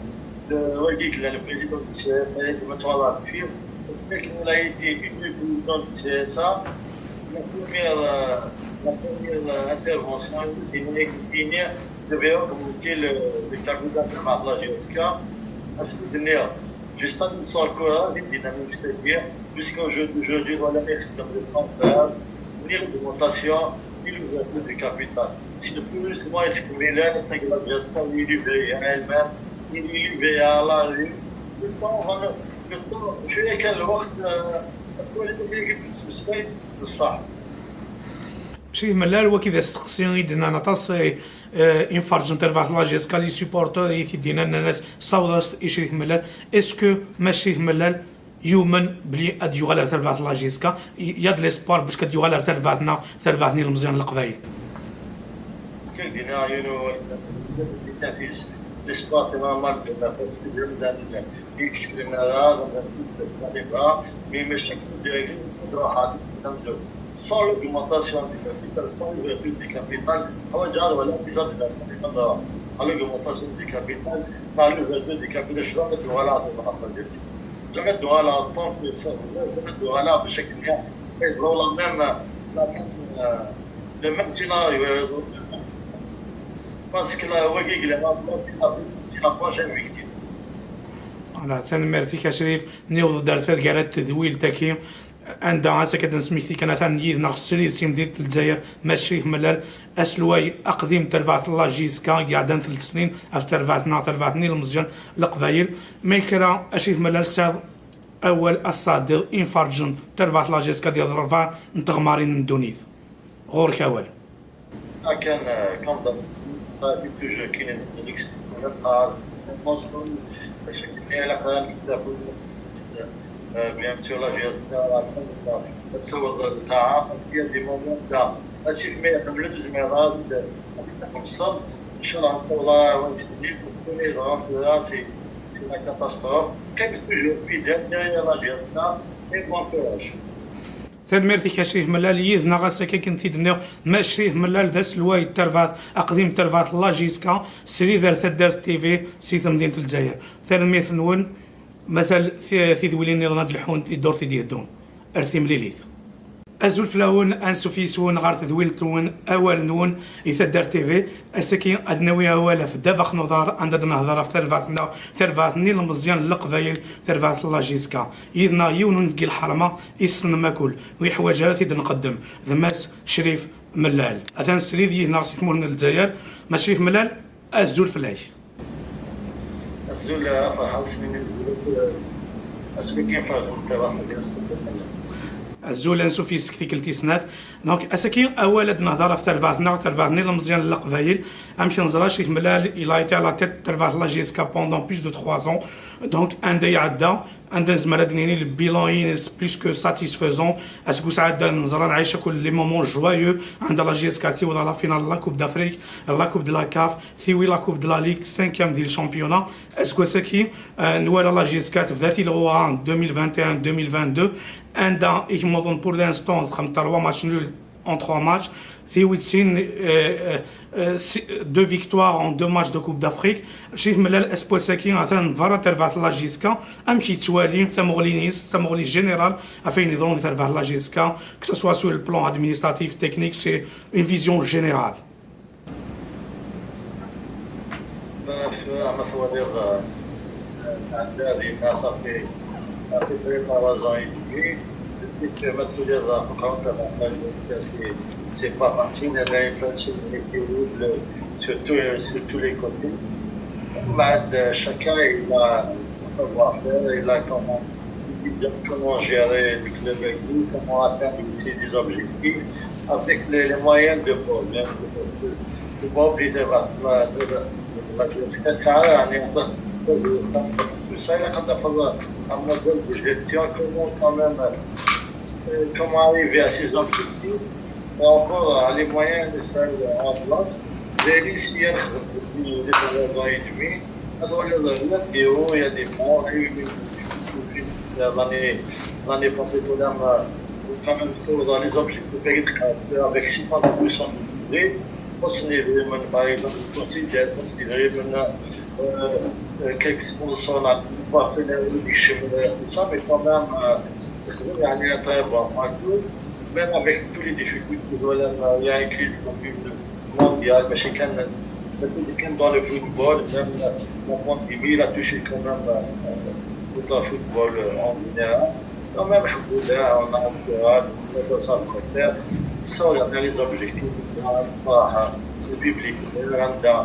Wagi yellan le président du C S A, il me parle à fil. Parce que il a été élu président du C S A. La première, euh, la première euh, intervention, c'est une ligne de V O comme dit le, le capitaine de la J S K. Parce que je sens le courage et dynamique, c'est bien. Puisqu'aujourd'hui, voilà, merci de me prendre, ni l'augmentation, ni l'ouverture du capital. C'est plus moi, est-ce que Milan, c'est que la diaspora, il est elle-même, il est à la rue. Le temps, on va, le temps, je sais quel وقت, euh, كل دقيقة في السبيل، بصح. Chrif Mellal, wagi d asteqsi i d-nnan aṭas, eh, eh, imferrǧen n terbaɛt n la J S K, les supporters, i t-id-yennan, nnan-as, sawḍ-as i Chrif Mellal. Est-ce que ma Chrif Mellal yumen belli ad yuɣal ar terbaɛt n la J S K, y a de l'espoir bac ad yuɣal ar terbaɛt-nneɣ, terbaɛt n yilmeẓyen n Leqbayel? Kif d-yenna yiwen n l'espoir, c'est normal que la force de l'homme dans les yekcem ara, mi mačči d dagi, ad ruḥeɣ d amzun. Sans l'augmentation du capital, sans l'ouverture du capital, ḥwaǧeɣ ad waliɣ déjà de la à l'augmentation du capital, par l'ouverture du capital, je dois mettre voilà de la Jamais de la tant que ça, jamais de la بشكل كامل. Et voilà même, la même, euh, le même scénario, euh, parce que la, c'est la, c'est la prochaine victime. Voilà, tanemmirt-ik a Crif. Niweḍ-d ar taggara n tedwilt-agi, anda ass-agi ad d-nesmekti kan atan yid-neɣ srid si temdint n Lezzayer, Mass Crif Mellal, aselway aqdim n terbaɛt n la J S K, i iɛeddan telt snin ɣef terbaɛt-nneɣ, terbaɛt n yilmeẓyen n Leqbayel. Ma kra, a Crif Mellal, tesɛiḍ awal ad tesɛeddiḍ imferrǧen n terbaɛt n la J S K di rebɛa n teɣmarin n ddunit. Ɣur-k awal. Akken, euh, comme d'habitude, ça a été toujours كاين هذيك السيكولات مع المنظوم، باش كاين على قناة الكتاب، euh, bien sûr la J S K، تصور تاع هي دي مومون تاع اسيف مي قبل زميرات، خمسة، ان شاء الله نطلع ونستني تكوني راسي، c'est la catastrophe. كاين toujours في دار la J S K، et bon courage. Tanemmirt-ik a Crif Mellal, yid-neɣ ass-agi akken t-id-nniɣ, Mass Crif Mellal d aselway n terbaɛt, aqdim n terbaɛt n la J S K, srid ar taddart T V si temdint n Lezzayer. Tanemmirt-nwen, mazal ti-, tidwilin nniḍen ad d-lḥunt i ddurt i d-yeddun. Ar timlilit. Azul fell-awen, ansuf yis-wen ɣer tedwilt-nwen, awal-nwen i taddart T V. Ass-agi ad nawi awal ɣef ddabex n uḍar, anda ad nehder ɣef terbaɛt-nneɣ, terbaɛt n yilmeẓyen n Leqbayel, terbaɛt n la J S K. Yid-neɣ yiwen unebgi lḥerma i tessnem akk, ur yeḥwaǧ ara ad t-id-nqeddem, d Mass Crif Mellal. Atan srid yid-neɣ si tmurt n Lezzayer. Mass Crif Mellal, azul fell-ak. Azul a Ferḥat, snin n lezzayer, asmi kan ferḥen terbaɛt n la J S K. Azul, ansuf yis-k tikkelt tis snat. Donc, ass-agi, awal ad nehder ɣef terbaɛt-nneɣ, terbaɛt n yilmeẓyen n Leqbayel. Amek neẓra, Crif Mellal, il a été à la tête de terbaɛt n la J S K pendant plus de trois ans. Donc, anda iɛedda, anda nezmer ad d-nini le bilan-ines plus que satisfaisant. Aseggas iɛeddan neẓra nɛic akk les moments joyeux, anda la J S K tiweḍ à la finale la Coupe d'Afrique, la Coupe de la CAF, tiwi la Coupe de la Ligue, cinquième di le championnat. Aseggas-agi, euh, nwala la J S K tebda tilɣuɣa deux mille vingt et un deux mille vingt-deux, anda i yemmuten pour l'instant txedmet trois matchs nuls en trois matchs, tiwi-d sin, euh, euh, euh, si-, deux victoires en deux matchs de Coupe d'Afrique. Crif Mellal, aseggas-agi atan berra terbaɛt n la J S K, amek yettwali tamuɣli-ines, tamuɣli générale ɣef wayen iḍerrun di terbaɛt n la J S K, que ce soit sur le plan administratif, technique, c'est une vision générale. Ma twaliḍ, euh, euh, tɛedda dinna, ça fait, ça fait près trois ans et demi. Depuis que ma twaliḍ, euh, c'est, c'est pas facile, elle a une facilité terrible, surtout, euh, sur tous les côtés. Mais, euh, chacun, il a son savoir-faire, il a comment, il a comment gérer le club avec nous, comment atteindre aussi des objectifs avec les, les moyens de bord, bien sûr. Faut pas oublier la, la, la, la, la, la, يعني، tout ça, il y a quand même un modèle de gestion, comment quand même, euh, comment arriver à ses objectifs, par rapport à les moyens de ça en place. J'ai réussi à depuis les trois ans et demi. Alors, il y a des hauts, il y a des bas, il y a eu une, l'année, l'année passée, quand même, euh, quand même, ça, dans les objectifs, avec six fois plus en budget. Ɣur-sen idrimen, par exemple, considère ɣur-sen idrimen, euh, euh, quelques sponsors, là, partenaires, des chemins, tout ça, mais quand même, euh, c'est يعني très bon. Même avec toutes les difficultés, voilà, il y a une crise mondiale, mais c'est quand même, c'est quand même dans le football, même la pandémie, il a touché quand même euh, tout le football euh, en général. Quand même, الحمد لله, on a un courage, on a ça à faire. Ça, on a les objectifs, الصراحة, le public, le Rwanda,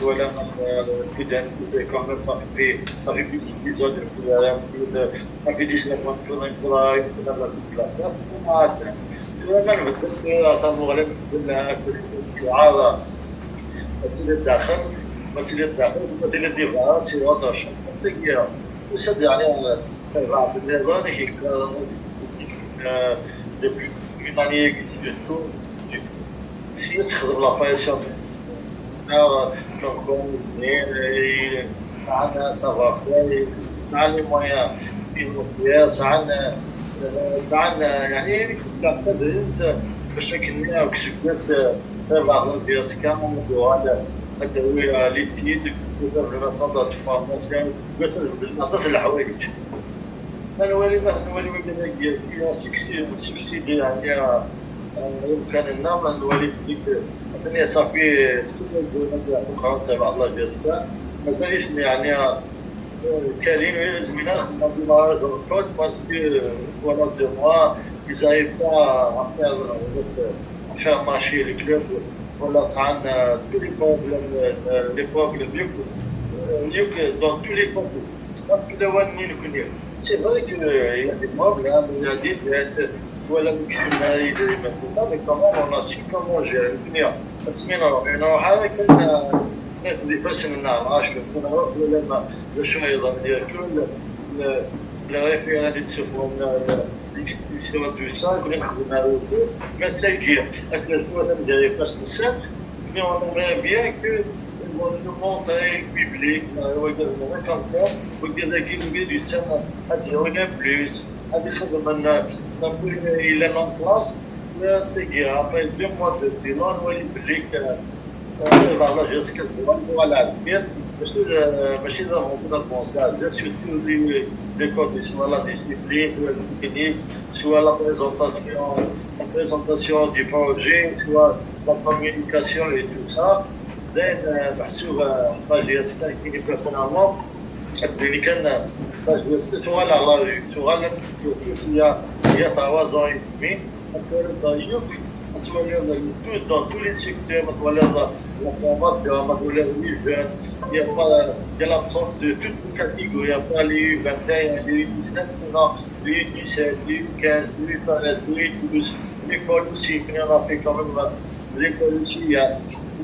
voilà, euh, le Sud, c'est quand même, ça fait, ça fait plus de dix ans depuis la, ça fait dix-neuf ans que on a la population, on a atteint. Vraiment, le football, ça nous relève de la, de la, ماشي للداخل، ماشي للداخل، ماشي للدفاع، c'est autre chose. C'est que, c'est يعني, بعض الناس كيكون depuis une année كيدير tout، تخدم la pression. Donc, زعما ça va كويس، زعما les moyens financiers، زعما، زعما يعني كنت باش كنا كسبت بعض الدياسكا ودوها هذا هو les titres، كنت مثلا تفرماسيون، كنت نعطي الحوايج. ما نوالي ما نوالي ما كان سكسي سكسي يعني يمكن لنا ما نوالي بديك الدنيا صافي. سكسي تبع الله جازاك. مازال يعني كريم زمينا خدمة ديما راه كود باسكو ولا دو موا ils arrivent pas à faire ماشي le club ولا سعان tous les problèmes les problèmes يوك يوك dans tous les côtés. Parce que لو اني نكون c'est vrai que il y a des problèmes, il y a des dettes, ولا نكشفنا يدري ما كنت، mais quand même on a su comment gérer الدنيا. اسمينا روحي نروح هذا كان ناخذ فاس النار عاش كنا نروح ولا ما باش ما يضر كل الريفيرال اللي تشوفوا l'expulsion du sang كنا نخدم على الوقوف. ما ساكي اكل الفوات ندير فاس السن. Mais on aimerait bien que le monde est public, comme ça, vous dire qu'il y a du sang, on a plus, on a il est en place. C'est bien, après deux mois de bilan, on est public. بعض الجهات كتبغى نقولوا على العافية، ماشي ماشي لا هوم لا بونسيال، surtout les les côtés, soit la discipline, soit la technique, soit la présentation, la présentation du projet, soit la communication et tout ça. داين محسوب حتى جهات كاين personnellement اللي كان حتى جهات سواء على la rue سواء هي هي trois ans et demi. Actuellement, dans tous les secteurs, la formation, les jeunes, il y a pas, il y a l'absence de toutes les catégories, il y a pas les U vingt et un, les U dix-neuf, non, les U dix-sept, les U quinze, les U treize, les U douze, l'école aussi, il y en a fait quand même, l'école aussi, il y a,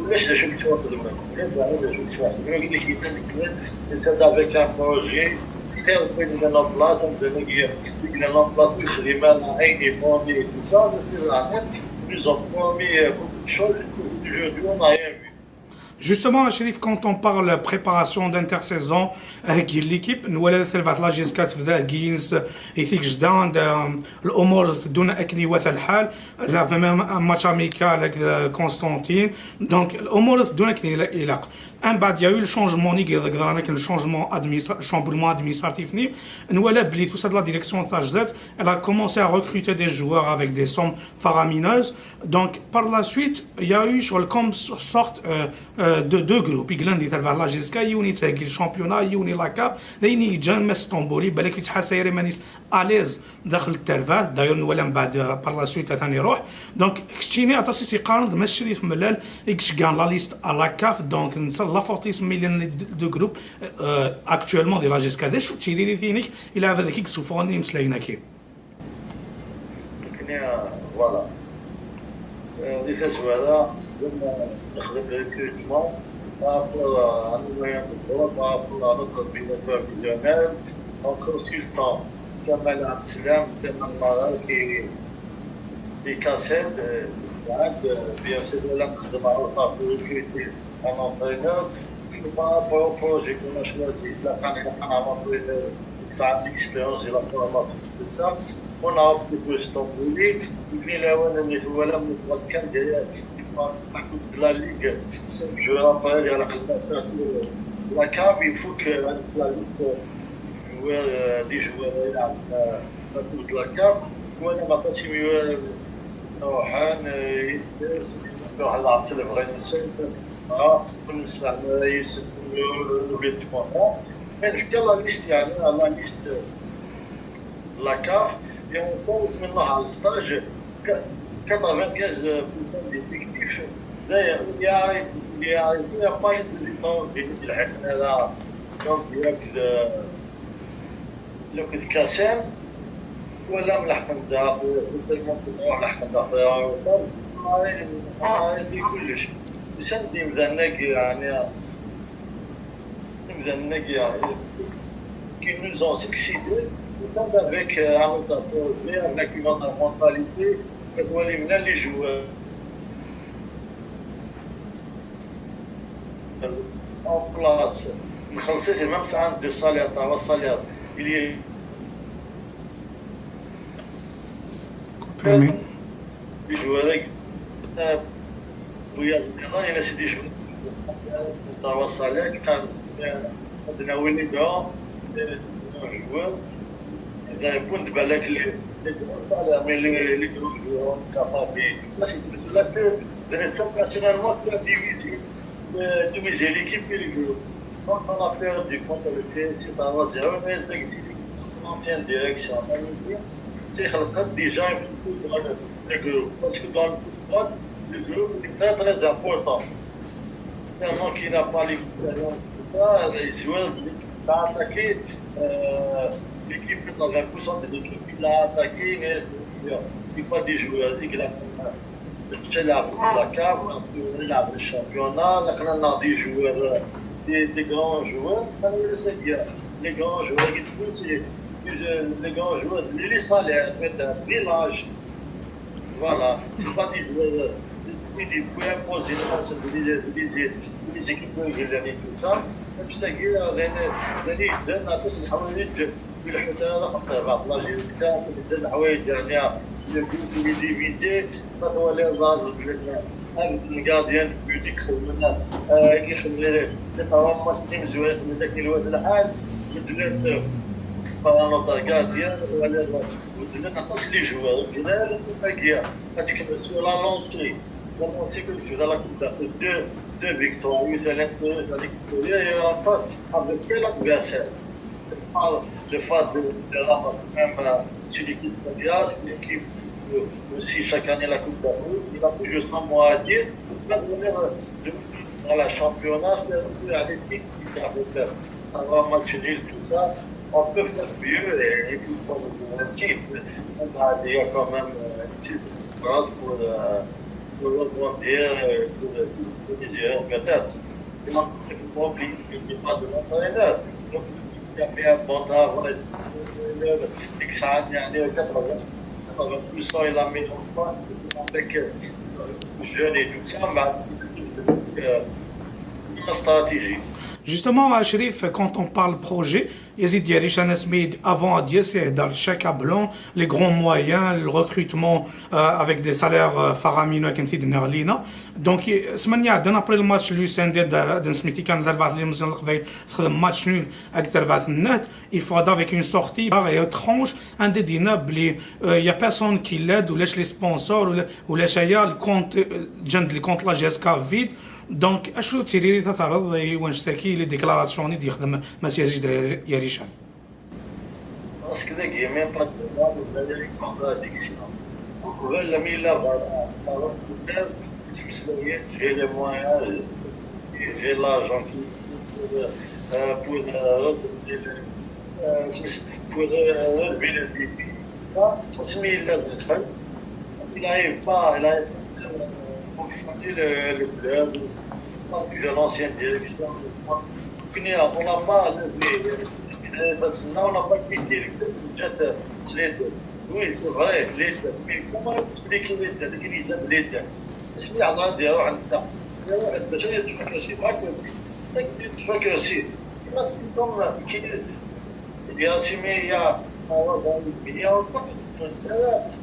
ولاش شو كنت واصل هنا؟ ولاش شو كنت واصل هنا؟ قلت لك إذا نكمل، c'est avec un projet, c'est au point de la place, on devait dire, il y a la place, il y a la haine et tout ça, mais c'est la haine. Nous avons promis beaucoup de choses, aujourd'hui on n'a rien vu. Justement, Chérif, quand on parle préparation d'intersaison, هكي l'équipe نولي ثلث لاجيسكا تبدا كينز يثيك جدا الامور تدون اكني وث الحال. لا فما ماتش اميكال هكذا كونستانتين. Donc الامور تدون اكني الى من بعد يا le changement نيك ضرنا كان changement administratif, chamboulement administratif ني. نولي بلي tout ça de la direction تاع جداد, elle a commencé à recruter des joueurs avec des sommes faramineuses. Donc par la suite, il y a eu sur le comme sorte euh, euh, de deux groupes. يقلن دي تبع لاجيسكا يوني تاكي الشامبيونا يوني لاكاب. داين يجان ماس طومبولي بالك يتحاسى يري مانيس à l'aise داخل التربات. داير نولي من بعد par la suite ثاني يروح. Donc كتشيني عطاسي سي قارن ماشي اللي في ملال يكش كان la liste à la CAF. Donc نسى la fortis مليون دو groupe actuellement دي لاجيسكا. دي شو تيري لي ثينيك الى هذا كيك سوفوني مسلاينا كي. Voilà. Di tazwara, nexdem recrutement par rapport à nos moyens de bord, par rapport à notre ordinateur visionnaire, en consultant Kamal Abdeslam, Kamal Mara, qui, qui cassette, euh, bien sûr, là, nexdem على recruter un entraîneur. Par rapport au projet qu'on a choisi, la première, un entraîneur, ça a l'expérience, il a formation, tout ça. On a opté pour Stambouli. Il est là, on est là, on est là, la Coupe de la Ligue, cinq joueurs après, il y a la, la cave, il faut que la liste joueurs, euh, des joueurs, euh, la Coupe de la cave. Voilà, ma passe mieux, euh, Rohan, euh, il est, c'est des joueurs à la télé, vraiment, c'est, ah, on se fait, euh, il se fait, euh, le but, quoi. Mais je garde la liste, il y a la liste, la cave, et on pense maintenant à le stage, quatre-vingt-quinze pour cent d'effectifs. D'ailleurs, il y a, il y a, il y a pas eu de défense, il y a la, donc, il y a que le, le coup de Kassem, ولا ملحقن داخل، وتلمون تروح لحقن داخل، ما يدي كلش. يسند يمزنق، يعني، يمزنق، يعني، qui nous ont succédé, ils sont avec, euh, un autre projet, avec une autre mentalité, كتولي من les joueurs. En place, نخلصي même ça de salaire, تاع salaire, il y a كوبيمي. les joueurs, euh, ويا، il y a des joueurs, تاع salaire, كان عندنا وين يدعو، joueurs, إذا يكون بالك les, les grands salaires, mais les, les grands joueurs, capables, parce que là, que de internationalement, c'est divisé, euh, diviser l'équipe et le groupe. Donc, on a perdu contre le P S G par un zéro, mais c'est l'ancienne direction. C'est le déjà un petit peu dans le, le groupe. Parce que dans le football, le groupe est très, très important. Tellement qu'il n'a pas l'expérience, tout ça, les joueurs, il a attaqué, euh, l'équipe, quatre-vingts pour cent de l'équipe, il a attaqué, mais c'est pas des joueurs, il a c'est la, la cave, on a le championnat, on a des joueurs, euh, des, des grands joueurs, ça veut dire, les grands joueurs, ils trouvent, c'est, c'est, euh, les grands joueurs, les salaires, peut-être, l'âge. Voilà, c'est pas des joueurs, euh, des, des, des points positifs, c'est des, des, des, des équipes qui gagnent tout ça. Et puis, ça, il y a des, des, des, des, des, des, des, بالحتى هذا خطير بعض لاجيريكا، بزاف الحوايج يعني، لو بيت اللي ديفيزي، فتولي الراجل بلادنا، هذا الكارديان بيوتي كيخدم لنا، آه، كيخدم لي، لي طوام ماتش اللي مزوين، من ذاك الوقت الحال، بدلت، آه، نوطا كارديان، ولا بدلت عطاس لي جوار، كذا، هذيك المسؤول على لونسي، لونسي كنت في لا كوب دافريك، دو، دو فيكتوار، مثلا، هذيك السوريا، هي عطاس، حافظ كاين لادفيرسير. Le fait de, de la même, euh, c'est l'équipe Coriace, l'équipe, euh, aussi chaque année la Coupe d'Afrique, il a toujours son mot à dire. Même le, le, dans la championnat, c'est un peu à l'équipe qui a fait ça. Ça va match nul, tout ça. On peut faire mieux et, et puis, comme vous dites, on va dire quand même, euh, une petite phrase pour, euh, pour rebondir, euh, pour, pour les erreurs peut-être. Et on ne peut pas oublier que c'est pas de l'entraîneur. Donc, il a fait un bon travail. ديك الساعات يعني quatre-vingts, quatre-vingts pour cent il a mis en place avec, euh, jeune et tout ça, mais, euh, la stratégie. Justement, Chérif, quand on parle projet, Yazid Yarichane Smid, avant Adiès, il est dans le chèque à blanc, les grands moyens, le recrutement, euh, avec des salaires, euh, faramineux, كما تيدنا علينا. Donc, semaine dernière, après le match, l'U S N D, de, de Smith, كان ضربات اللي مزيان القبيل، خدم match nul, avec ضربات النهد. Il faut avec une sortie, barre et étrange, un des dîners, euh, il y a personne qui l'aide, ولاش les sponsors, ولا، ولاش هي le compte, euh, جند le compte la G S K vide. Donc, اشنو تيري تتعرض وين شتاكي les déclarations اللي يخدم مسياج يا ريشان؟ Parce que les gamins pas de mal, vous avez une contradiction. Vous pouvez le mettre là, voilà. Alors, peut-être, j'ai les moyens, j'ai l'argent qui, euh, pour, euh, pour, euh, relever le défi. Ça, ça, c'est mis là, il n'arrive pas, il n'arrive pas, euh, pour changer le, le club, parce que j'ai l'ancienne direction. On n'a pas levé, euh, parce que là, on n'a pas quitté le club. Déjà, euh, c'est les deux. Oui, c'est vrai, les deux. Mais comment expliquer les deux, les deux? اسمي على ديالو عندنا. ديالو عندنا، شنو يتفكر شي بحال كنتي. يتفكر شي. بس كي يا سيمي يا، هو زعما يا،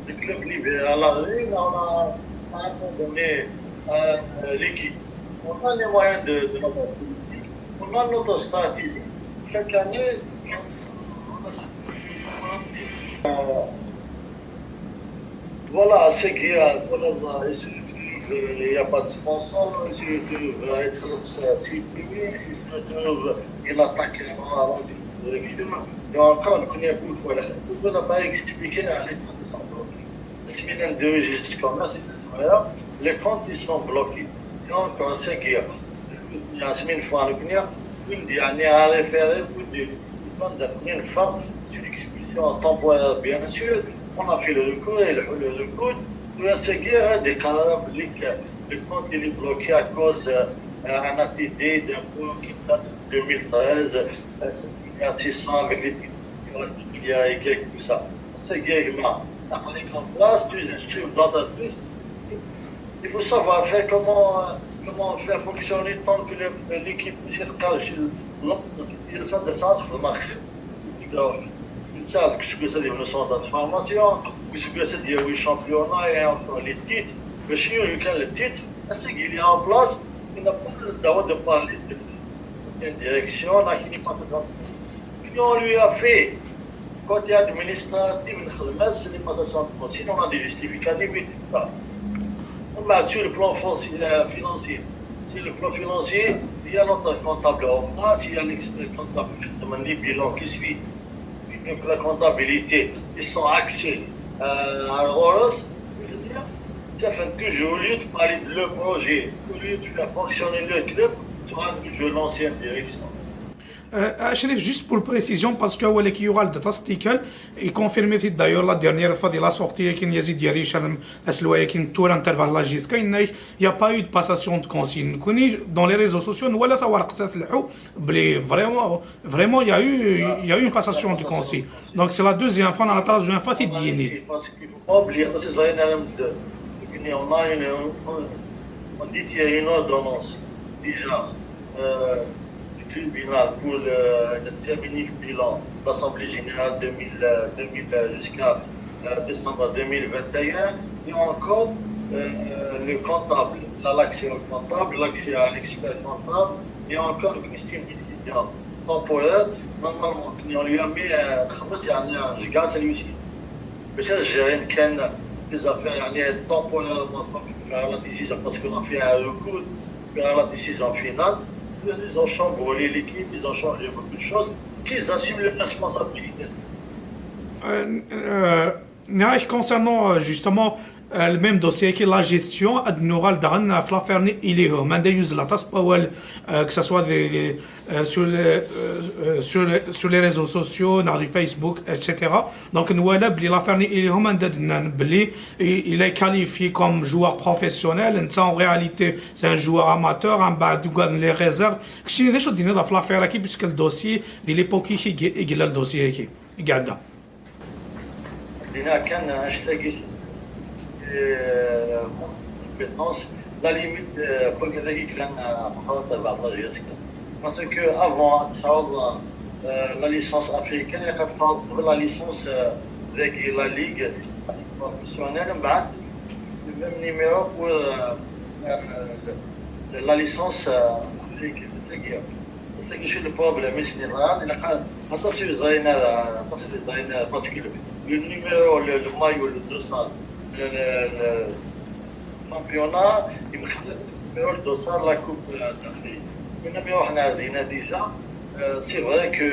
le club اللي على غير، على، على، euh, l'équipe. On a les moyens de, de notre politique, on a notre stratégie. Chaque année, euh, voilà, c'est qu'il y a, voilà, il se trouve, euh, il n'y a pas de sponsor, il se trouve, euh, être supprimé, il se trouve, il attaque, euh, la direction. Et encore, on connaît beaucoup, voilà. On n'a pas expliqué à l'état de santé. Asmi nnan-d jusqu'à maintenant, c'est vrai, les comptes, ils sont bloqués. Donc, euh, c'est que, euh, asmi neffeɣ nekkni, win d-yeɛni à référer, win d-, win d-, win neffeɣ, c'est une expulsion temporaire, bien sûr. On a fait le recours, et le, le recours, et c'est que, euh, des cas, les, les comptes, il est bloqué à cause, euh, un A T D d'un point qui date de deux mille treize, euh, c'est à six cents avec les milliards et quelques, tout ça. C'est que, euh, après, en place, tu es un chef d'entreprise, il faut savoir faire comment, euh, comment faire fonctionner tant que le- l'équipe s'écrase sur l'autre, il y a ça de centre de marché. Donc, une salle que je peux dire, le centre de formation, que je peux dire, oui, championnat et encore les titres. Mais si on regarde le titre, c'est qu'il est en place, il n'a pas le droit de parler de l'ancienne direction, là, qui n'est pas de Et on lui a fait, côté administratif, une remise, ce n'est pas à cent pour cent, sinon on a des justificatifs et tout ça. Mais sur le plan forci- euh, financier, sur le plan financier, il y a notre comptable en place, il y a l'expert comptable qui demande les bilans qui suit. Et donc la comptabilité, ils sont axés, euh, à Roros, je veux dire, ça fait toujours, au lieu de parler de le projet, au lieu de faire fonctionner le club, tu as toujours l'ancienne direction. Euh, Achrif, juste pour précision, parce que Walek Yoral de Tastikel, il confirme d'ailleurs la dernière fois de la sortie avec Yazid Yarichal, la Slovaquie, tour intervalle la Gisca, il n'y a pas eu de passation de consigne. Dans les réseaux sociaux, nous voilà savoir que ça fait le, vraiment, vraiment, il y a eu, il y a eu une passation de consigne. Donc c'est la deuxième fois, la troisième fois, c'est Dini. Pas oublier, parce que ça, il y en a même deux. Et puis, on a une, on, on dit qu'il y a une ordonnance déjà, euh, du tribunal pour le, le terminer le bilan de l'Assemblée générale deux mille, euh, deux mille, euh, jusqu'à, euh, décembre deux mille vingt et un. Et encore, euh, le comptable, là, l'accès au comptable, l'accès à l'expert comptable, et encore une question étudiante temporaire. Normalement, on lui a mis, euh, خمس يعني, je gagne celui-ci. Mais ça, j'ai rien qu'un, des affaires يعني, temporairement, la décision, parce qu'on a fait un recours vers la décision finale. Ils ont chamboulé l'équipe, ils ont changé beaucoup de choses. Qu'ils assument les responsabilités. Euh, euh, نعيش concernant, euh, justement, euh, le même dossier qui est la gestion, ad نوغال داغن في l'affaire ني إليهم عندها يوز لا تاسباول, euh, que ce soit des, des, euh, sur, les, euh, euh, sur, les, sur les réseaux sociaux, dans les Facebook, et cetera. Donc, نوالا بلي l'affaire ني إليهم عندها دنان بلي il est qualifié comme joueur professionnel, انت en réalité c'est un joueur amateur, un بعد يقعد les réserves. كشي دينا شو دينا في l'affaire كي, parce que le dossier دي l'époque كي يقلل le dossier كي قاعده. دينا كان هاشتاغ، آه، compétence, la limite, آه، كل كذا كان، آه، فقط بعض la licence. Parce que avant, تصاوب, آه، la licence africaine, كانت تصاوب la licence, آه، ذاك la ligue professionnelle, من بعد, le même numéro pour, آه، آه، la licence, آه، africaine. C'est que c'est le problème, c'est que, خاطر شي زاينة، خاطر شي زاينة، parce que le numéro, le, le maillot, le dossard, le, le, le championnat, il me خلى le numéro, le dossard, la coupe, euh, d'Afrique. Mais on a déjà, euh, c'est vrai que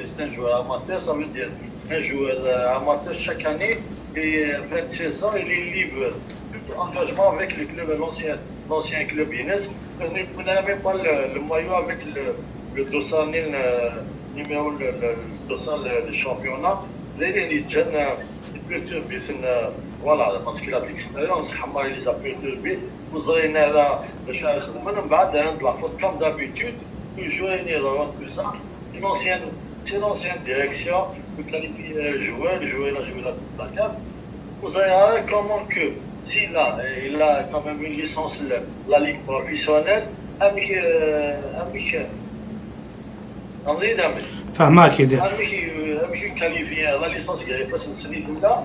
c'est un joueur amateur, ça veut dire un joueur, euh, amateur, chaque année, et, euh, vingt-six ans, il est libre. Tout engagement avec le club, l'ancien, l'ancien club Ines. On n'a même pas le, le maillot avec le, le dossard, ni le numéro, le, le, le dossard, le, le championnat. Là, il est jeune, euh, il perturbe, c'est une, euh, voilà, parce qu'il a de l'expérience, Hamar, il les a perturbés. Vous avez là, le chef, même بعد, hein, de la faute, comme d'habitude, toujours une erreur, tout ça. C'est l'ancienne, c'est l'ancienne direction, vous qualifiez un joueur, le joueur a joué la Coupe de la CAF. Vous avez, hein, comment que, s'il a, il a quand même une licence, la, la Ligue professionnelle, avec, euh, avec, euh, André Dame. فهمك يدي. Avec, euh, avec une qualifiée, la licence, il n'y avait pas cette semaine-là.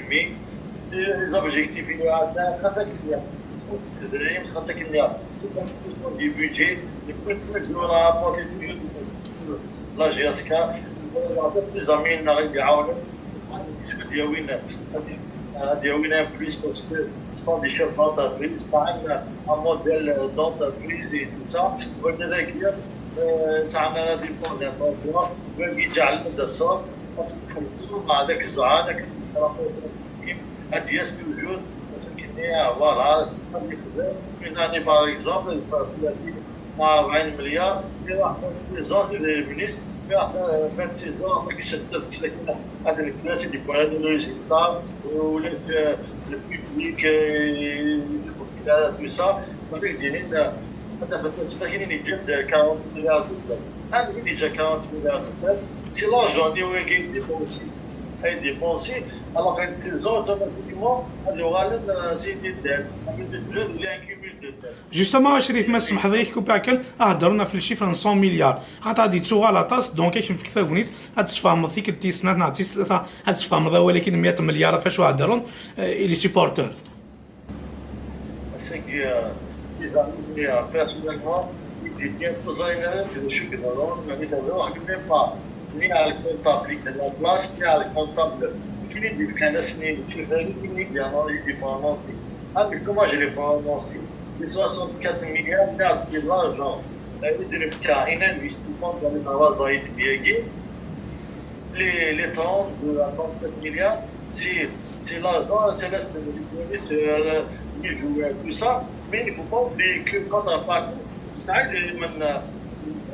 demi. Les objectifs, il y a, خاصة كلية. خاصة كلية. Tout en fonction du budget, le plus de jours à apporter toujours la G S K. Voilà, c'est les amis, on arrive à يجب أن يوين، أن يوين un plus parce que ce sont des chefs d'entreprise, pas un, un modèle d'entreprise et tout ça. On est régulier, euh, ça a un dépend d'un endroit, on veut dire, ça, parce que comme tout le monde a des gens, هاد هي toujours, voilà, une année par exemple, ça fait أربعين مليار، يروح في saison de ministre، يروح في saison avec cette هذا الكلاس اللي يكون هذا le résultat، ولا le public، tout ça. هذاك ديالين هذا في النسبة كاين اللي جاب quarante مليار دولار. هذا اللي جا quarante مليار دولار، c'est l'argent اللي هو كاين aussi. ay dépenser, alors qu'une saison, automatiquement, ad uɣalen, euh, c'est des dettes. Ça veut dire que les cumul de dettes. Justement, Crif, ma tsemḥeḍ-iyi, kupiɣ kan, ad heddren ɣef le chiffre n cent milliards. Xaṭer ad d-yettuɣal aṭas, donc ad k-nefk tagnit, ad d-tesfehmeḍ tikkelt tis snat neɣ tis tlata, ad d-tesfehmeḍ awal-agi n meyya n milliards ɣef wacu heddren, euh, les supporters. Ass-agi, euh, les amis, euh, personnellement, il dit bien, vous avez une de chute de l'ordre, mais vous avez même pas ni à le comptable de la place, ni à le comptable. Qui dit bien, là, c'est une, c'est une, qui dit bien, non, il dit pas, non, c'est, ah, mais comment je l'ai pas annoncé? Les soixante-quatre milliards, là, c'est l'argent. Euh, il dit, le cas, il investit pas dans les travaux, dans les billets. Les, les trente-deux à trente-sept milliards, c'est, c'est l'argent, c'est l'espèce de, c'est, euh, les joueurs, tout ça. Mais il ne faut pas oublier que quand on parle, ça aide maintenant,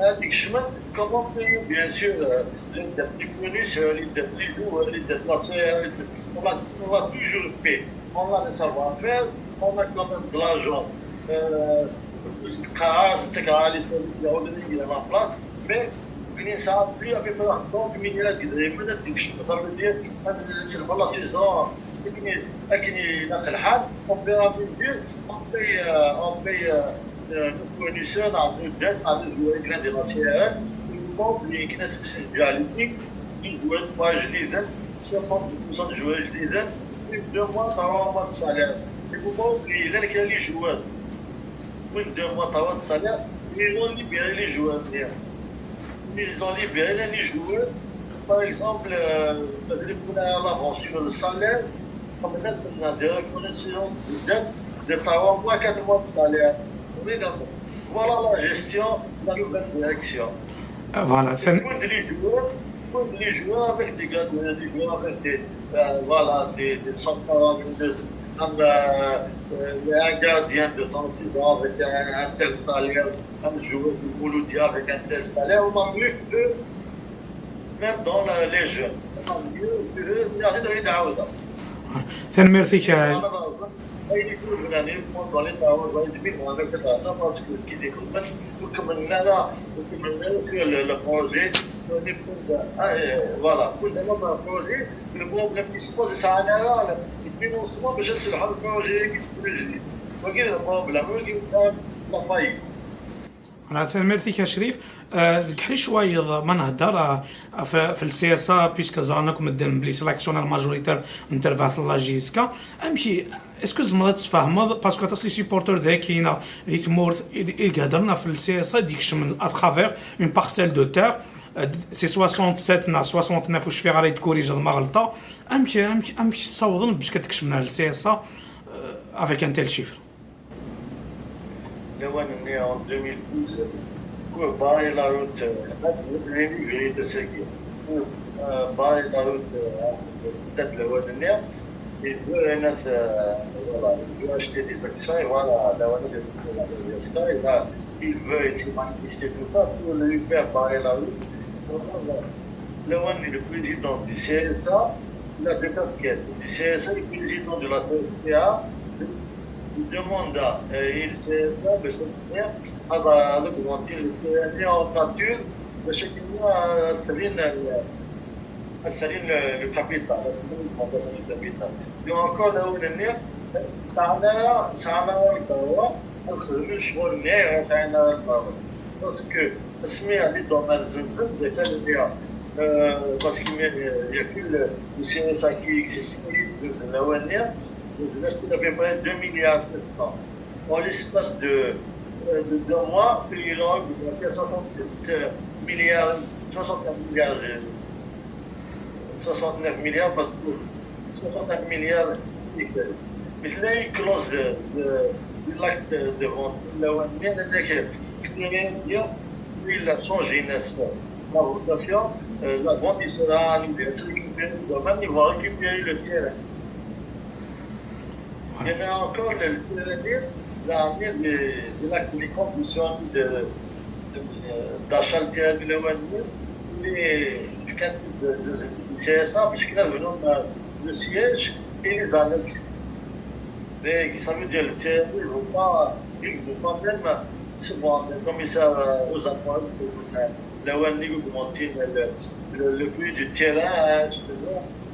euh, des chemins, comment payer, bien sûr, euh, les dettes du fournisseur, les dettes des joueurs, les dettes de la C R, les dettes, on va, on va toujours payer. On a le savoir-faire, on a quand même de l'argent. Euh, c'est grâce, c'est grâce, les services, les organisations en place, mais il y a plus à peu près trente milliards de dettes, ça veut dire, euh, c'est la saison, et puis, et puis, on peut dire, on paye, euh, on paye, euh, euh, nos fournisseurs, on a nos dettes, on a nos joueurs de la C R F, il faut pas oublier que c'est une réalité, les joueurs, moi, je les aime, soixante pour cent de joueurs, je les aime, plus de deux mois, trois mois de salaire. Il faut pas oublier, là, les joueurs, plus de deux mois, trois mois de salaire, ils ont libéré les joueurs. Ils ont libéré les joueurs. Par exemple, euh, parce que pour l'avance sur le salaire, comme ça, c'est des reconnaissances de dette de trois mois, quatre mois de salaire. On est d'accord. Voilà la gestion de la nouvelle direction. Euh, Voilà, ثاني Pour les joueurs, pour les joueurs avec des gars, des joueurs avec des, euh, voilà, des, des centres, des, un, euh, euh, un gardien de trente-six ans avec un, un tel salaire, un joueur de Mouloudia avec un tel salaire, on a mieux que eux, même dans la- les jeunes. On a mieux que eux, mais c'est de la Tanemmirt-ik, euh, Ay di kulbnani, pendant les travaux, ay di kulbnani, parce que qui découvre, ou comme on a là, ou comme on a sur le, le projet, on est pour, ah, euh, voilà, pour le moment, un projet, le problème qui se pose, c'est un erreur, le financement, mais je suis le projet qui se pose. Donc, le problème, oui, qui est la faillite. Voilà, tanemmirt-ik a Crif. Euh, deg ḥric wayeḍ ma nhedder, euh, ɣef ɣef le C S A, puisque ẓran akk medden belli c'est l'action majoritaire n terbaɛt n la J S K. Amek i, est-ce que tzemreḍ ad tesfehmeḍ, parce que aṭas n les supporters dagi neɣ di tmurt i i iheddren ɣef le C S A i d-ikecmen à travers une parcelle de terre, euh, c'est soixante-sept neɣ soixante-neuf, ur cfiɣ ara, yi-d-corrigeḍ ma ɣelṭeɣ. Amek, amek, amek ssawḍen bac ad kecmen ɣer le C S A, euh, avec un tel chiffre? Lawan-nni, en deux mille douze, pour barrer la route, euh, pour barrer la route, euh, peut-être lawan-nni, il veut, euh, voilà, il veut acheter des actions, et voilà, lawan-nni, il veut, il s'est manifesté tout ça pour lui faire barrer la route. Lawan-nni, le président du C S A, il a deux casquettes. Du C S A, le président de la C S P A, il demande à, euh, le C S A de soutenir à, à l'augmenter le T N T en nature, de ce qu'il y a, euh, c'est-à-dire, euh, c'est-à-dire le, le capital, c'est-à-dire l'augmentation du capital. Et encore, là où on est, ça en a, ça en a un peu, parce que le choix n'est rien, ça en a un peu. Parce que, c'est-à-dire, les domaines, je veux dire, euh, parce qu'il y a, il y a que le, le C S A qui existe, et là où on est, c'est-à-dire à peu près deux milliards sept cents. En l'espace de, euh, de deux mois, ils ont augmenté à soixante-sept milliards, soixante-neuf milliards, euh, soixante-neuf milliards, parce que soixante-neuf milliards, mais là, il close de, de, de l'acte de vente. Là où on vient de dire, il a changé, n'est-ce pas? La rotation, euh, la vente, il sera annulée. C'est-à-dire que quand même, ils vont récupérer le terrain. Il y en a encore le, le, l'armée de, de la, les conditions de, de, d'achat de terrain de l'O N U, les, du quartier de, de, de C S A, parce que là, venons, euh, le siège et les annexes. Mais ça veut dire le terrain, ils ne vont pas, ils ne vont pas même se voir. Comme ça, euh, aux affaires, c'est, euh, l'O N U augmente le, le, le prix du terrain, hein, je te vois.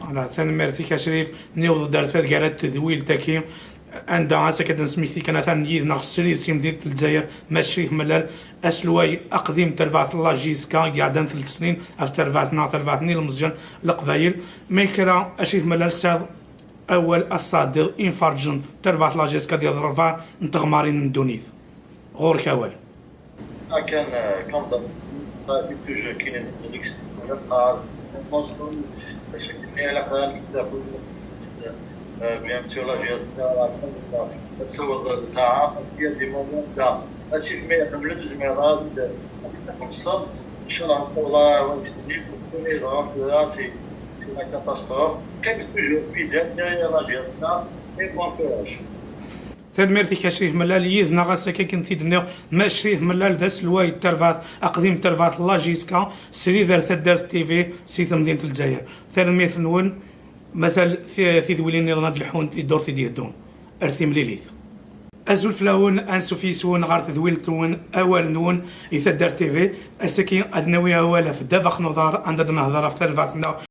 Voilà, tanemmirt-ik a Crif. Niweḍ-d ar taggara n tedwilt-agi, anda ass akka d-nesmekti kan atan yid-neɣ srid si temdint n Lezzayer, Mass Crif Mellal, aselway aqdim n terbaɛt n la J S K, i iɛeddan telt snin ɣef terbaɛt-nneɣ, terbaɛt n yilmeẓyen n Leqbayel. Ma kra, a Crif Mellal, tesɛiḍ awal ad tṣeddiḍ imferǧen n terbaɛt n la J S K d rebɛa n teɣmarin n ddunit. Ɣur-k awal. Akan, eh, kan d-, eh, toujours kien deg-s, bien sûr, la J S K, ad tessiweḍ lqaɛa, ad d-yas di moment da, asif ma iḥemmel, ur zmireɣ ad, ad t-xellṣeɣ. Ncallah, Ṛebbi ad yesseglef, tura yeḍra tura, c'est, c'est la catastrophe. Qqim toujours fidèle derrière la J S K et bon courage. Tanemmirt-ik a Crif Mellal, yid-neɣ ass-agi akken t-id-nniɣ, ma Crif Mellal d aselway n terbaɛt, aqdim n terbaɛt la jiska, srid ar taddart T V si temdint n Lezzayer. Tanemmirt-nwen, mazal ti- tidwilin nniḍen ad lḥunt i ddurt i d-yeddun. Ar timlilit. Azul fell-awen, ansuf yis-wen ɣer tedwilt-nwen, awal-nwen i taddart T V. Ass-agi ad nawi awal ɣef ddabex n uḍar, anda d-nehder ɣef terbaɛt-nneɣ.